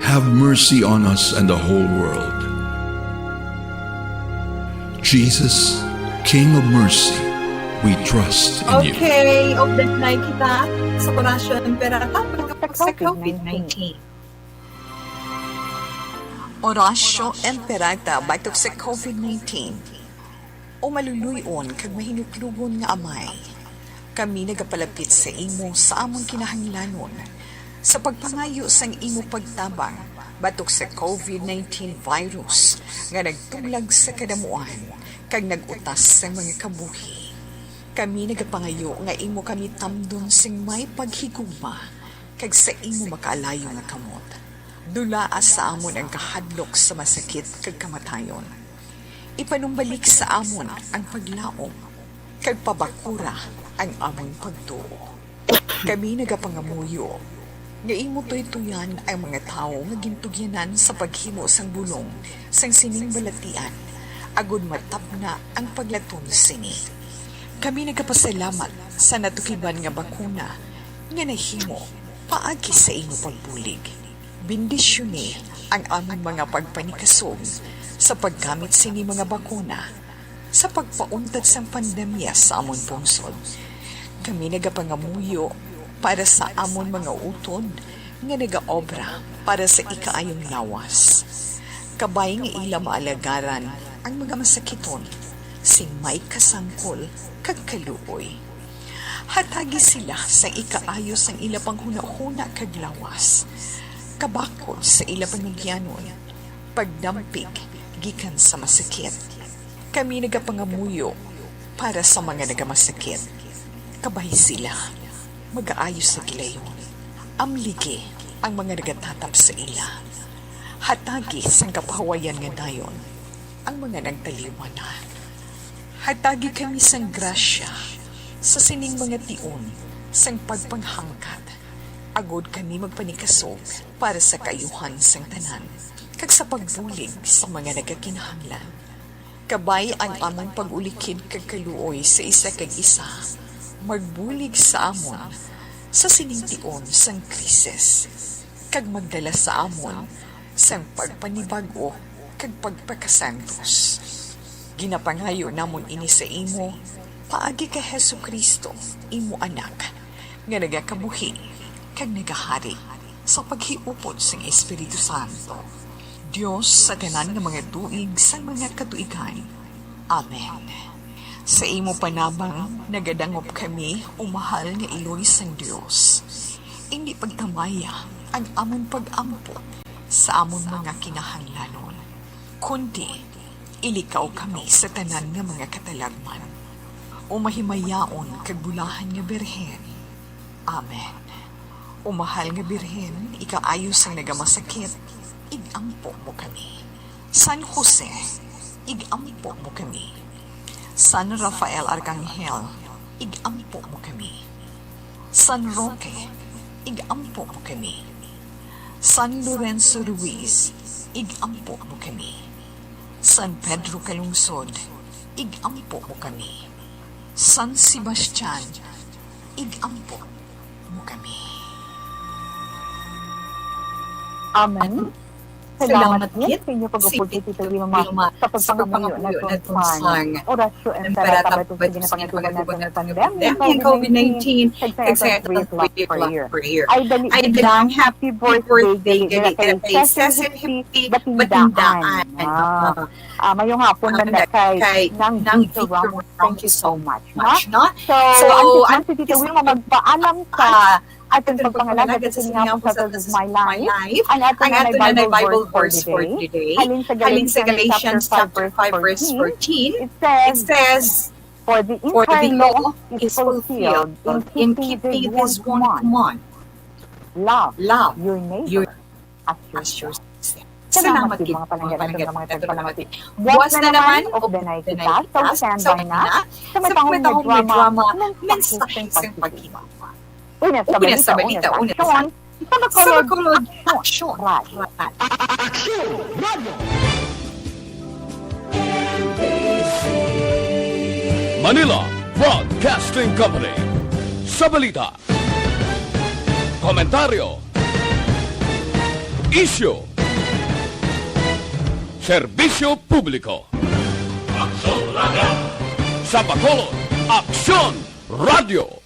have mercy on us and the whole world. Jesus, King of Mercy, we trust in you. Okay, open na kita sa Orasyo Imperata batok sa COVID nineteen. Orasyo Imperata batok sa COVID nineteen. O maluluy-on kag mahinuklogon nga Amay, kami nagapalapit sa imo sa among kinahanglanon, sa pagpangayo sang imo pagtabang batok sa COVID nineteen virus nga nagtuglag sa kadamuan kag nag-utas sang mga kabuhi. Kami nagapangayo nga imo kami tamdon sing may paghigugma kag sa imo makaalayo nga kamot. Dulaa sa amon ang kahadlok sa masakit kag kamatayon. Ipanumbalik sa amon ang paglaom, kag pabakura ang amon pagtuo. Kami nagapangamuyo nga imo tuytoyan ang mga tawo nga gintugyanan sa paghimo sang bulong sang sining balatian, agod matabna ang paglaton sini. Kami nagapasalamat sa natukiban nga bakuna nga nahimo paagi sa imo pagbulig. Bendisyoni ang amon mga pagpanikasog sa paggamit sini mga bakuna sa pagpauntad sang pandemya sa amon pungsod. Kami nagapangamuyo para sa amon mga utod nga nagaobra para sa ikaayong lawas. Kabay nga ila maalagaran ang mga masakiton sing may kasangkol kag kaluoy. Hatagi sila sang ikaayo sang ila panghunahuna kag lawas, kabakod sa ila panugyanon, pagdampig gikan sa masakit. Kami nagapangamuyo para sa mga nagamasakit. Kabay sila magaayo sa gilayon. Amligi ang mga nagatatap sa ila. Hatagi sang kapahuwayan nga dayon ang mga nagtaliwan na. Hatagi kami sang grasya sa sining mga tion sang pagpanghangkat, agod kami magpanikasog para sa kaayuhan sang tanan, kag sa pagbulig sa mga nagakinahanglan. Kabay ang amon pag-ulikid kag kaluoy sa isa kag isa, magbulig sa amon sa sining tion sang krisis, kag magdala sa amon sang pagpanibag-o kag pagpakasantos. Ginapangayo namon ini sa imo paagi kay Jesu-Cristo, imo Anak, nga nagakabuhi kag nagahari sa paghiupod sang Espiritu Santo, Dios sa tanan nga mga tuig sang mga katuigan. Amen. Sa imo panabang nagadangop kami, o mahal nga Iloy sang Dios. Indi pagtamaya ang amon pag-ampo sa amon mga kinahanglanon, kundi ilikaw kami sa tanan nga mga katalagman, o mahimayaon kag bulahan nga Birhen. Amen. O mahal nga Birhen, ikaayo sang nagamasakit, ig-ampo mo kami. San Jose, ig-ampo mo kami. San Rafael Arcangel, ig-ampo mo kami. San Roque, ig-ampo mo kami. San Lorenzo Ruiz, ig-ampo mo kami. San Pedro Calungsod, ig-ampo mo kami. San Sebastian, ig-ampo mo kami. Amen. Salamat gid sa inyo pag-upod kay Tito Wilma sa pagpangamuyo naton sang Oratio Imperata batok sa ginapangatuban naton nga pandemya nga COVID nineteen, kag sa aton brief love prayer. Ay dali lang, happy birthday gali dira kay Cecil Hipti Batindaan. Ah, ah, mayong hapon man da kay Nang Victor Ramos. Thank you so much, no? So, antes man si Tito Wilma magpaalam sa aton pagpangalagad sa siniang sa Tagumay Live, ang aton nanay Bible verse for today, halin sa Galatians chapter five, verse fourteen, it says, "For the entire law is fulfilled in keeping this one command, love your neighbor as yourself." Salamat gid, mga palangga naton nga mga tagpalamati. Buwas na naman, ug danay kita sa standby na sa matahom nga drama, Mensahe sang Paghinay. Una sa balita, una sa aksyon, sa Bacolod, Aksyon Radio. Manila Broadcasting Company. Sa balita, komentaryo, isyu, serbisyo publiko. Sa Bacolod, Aksyon Radio.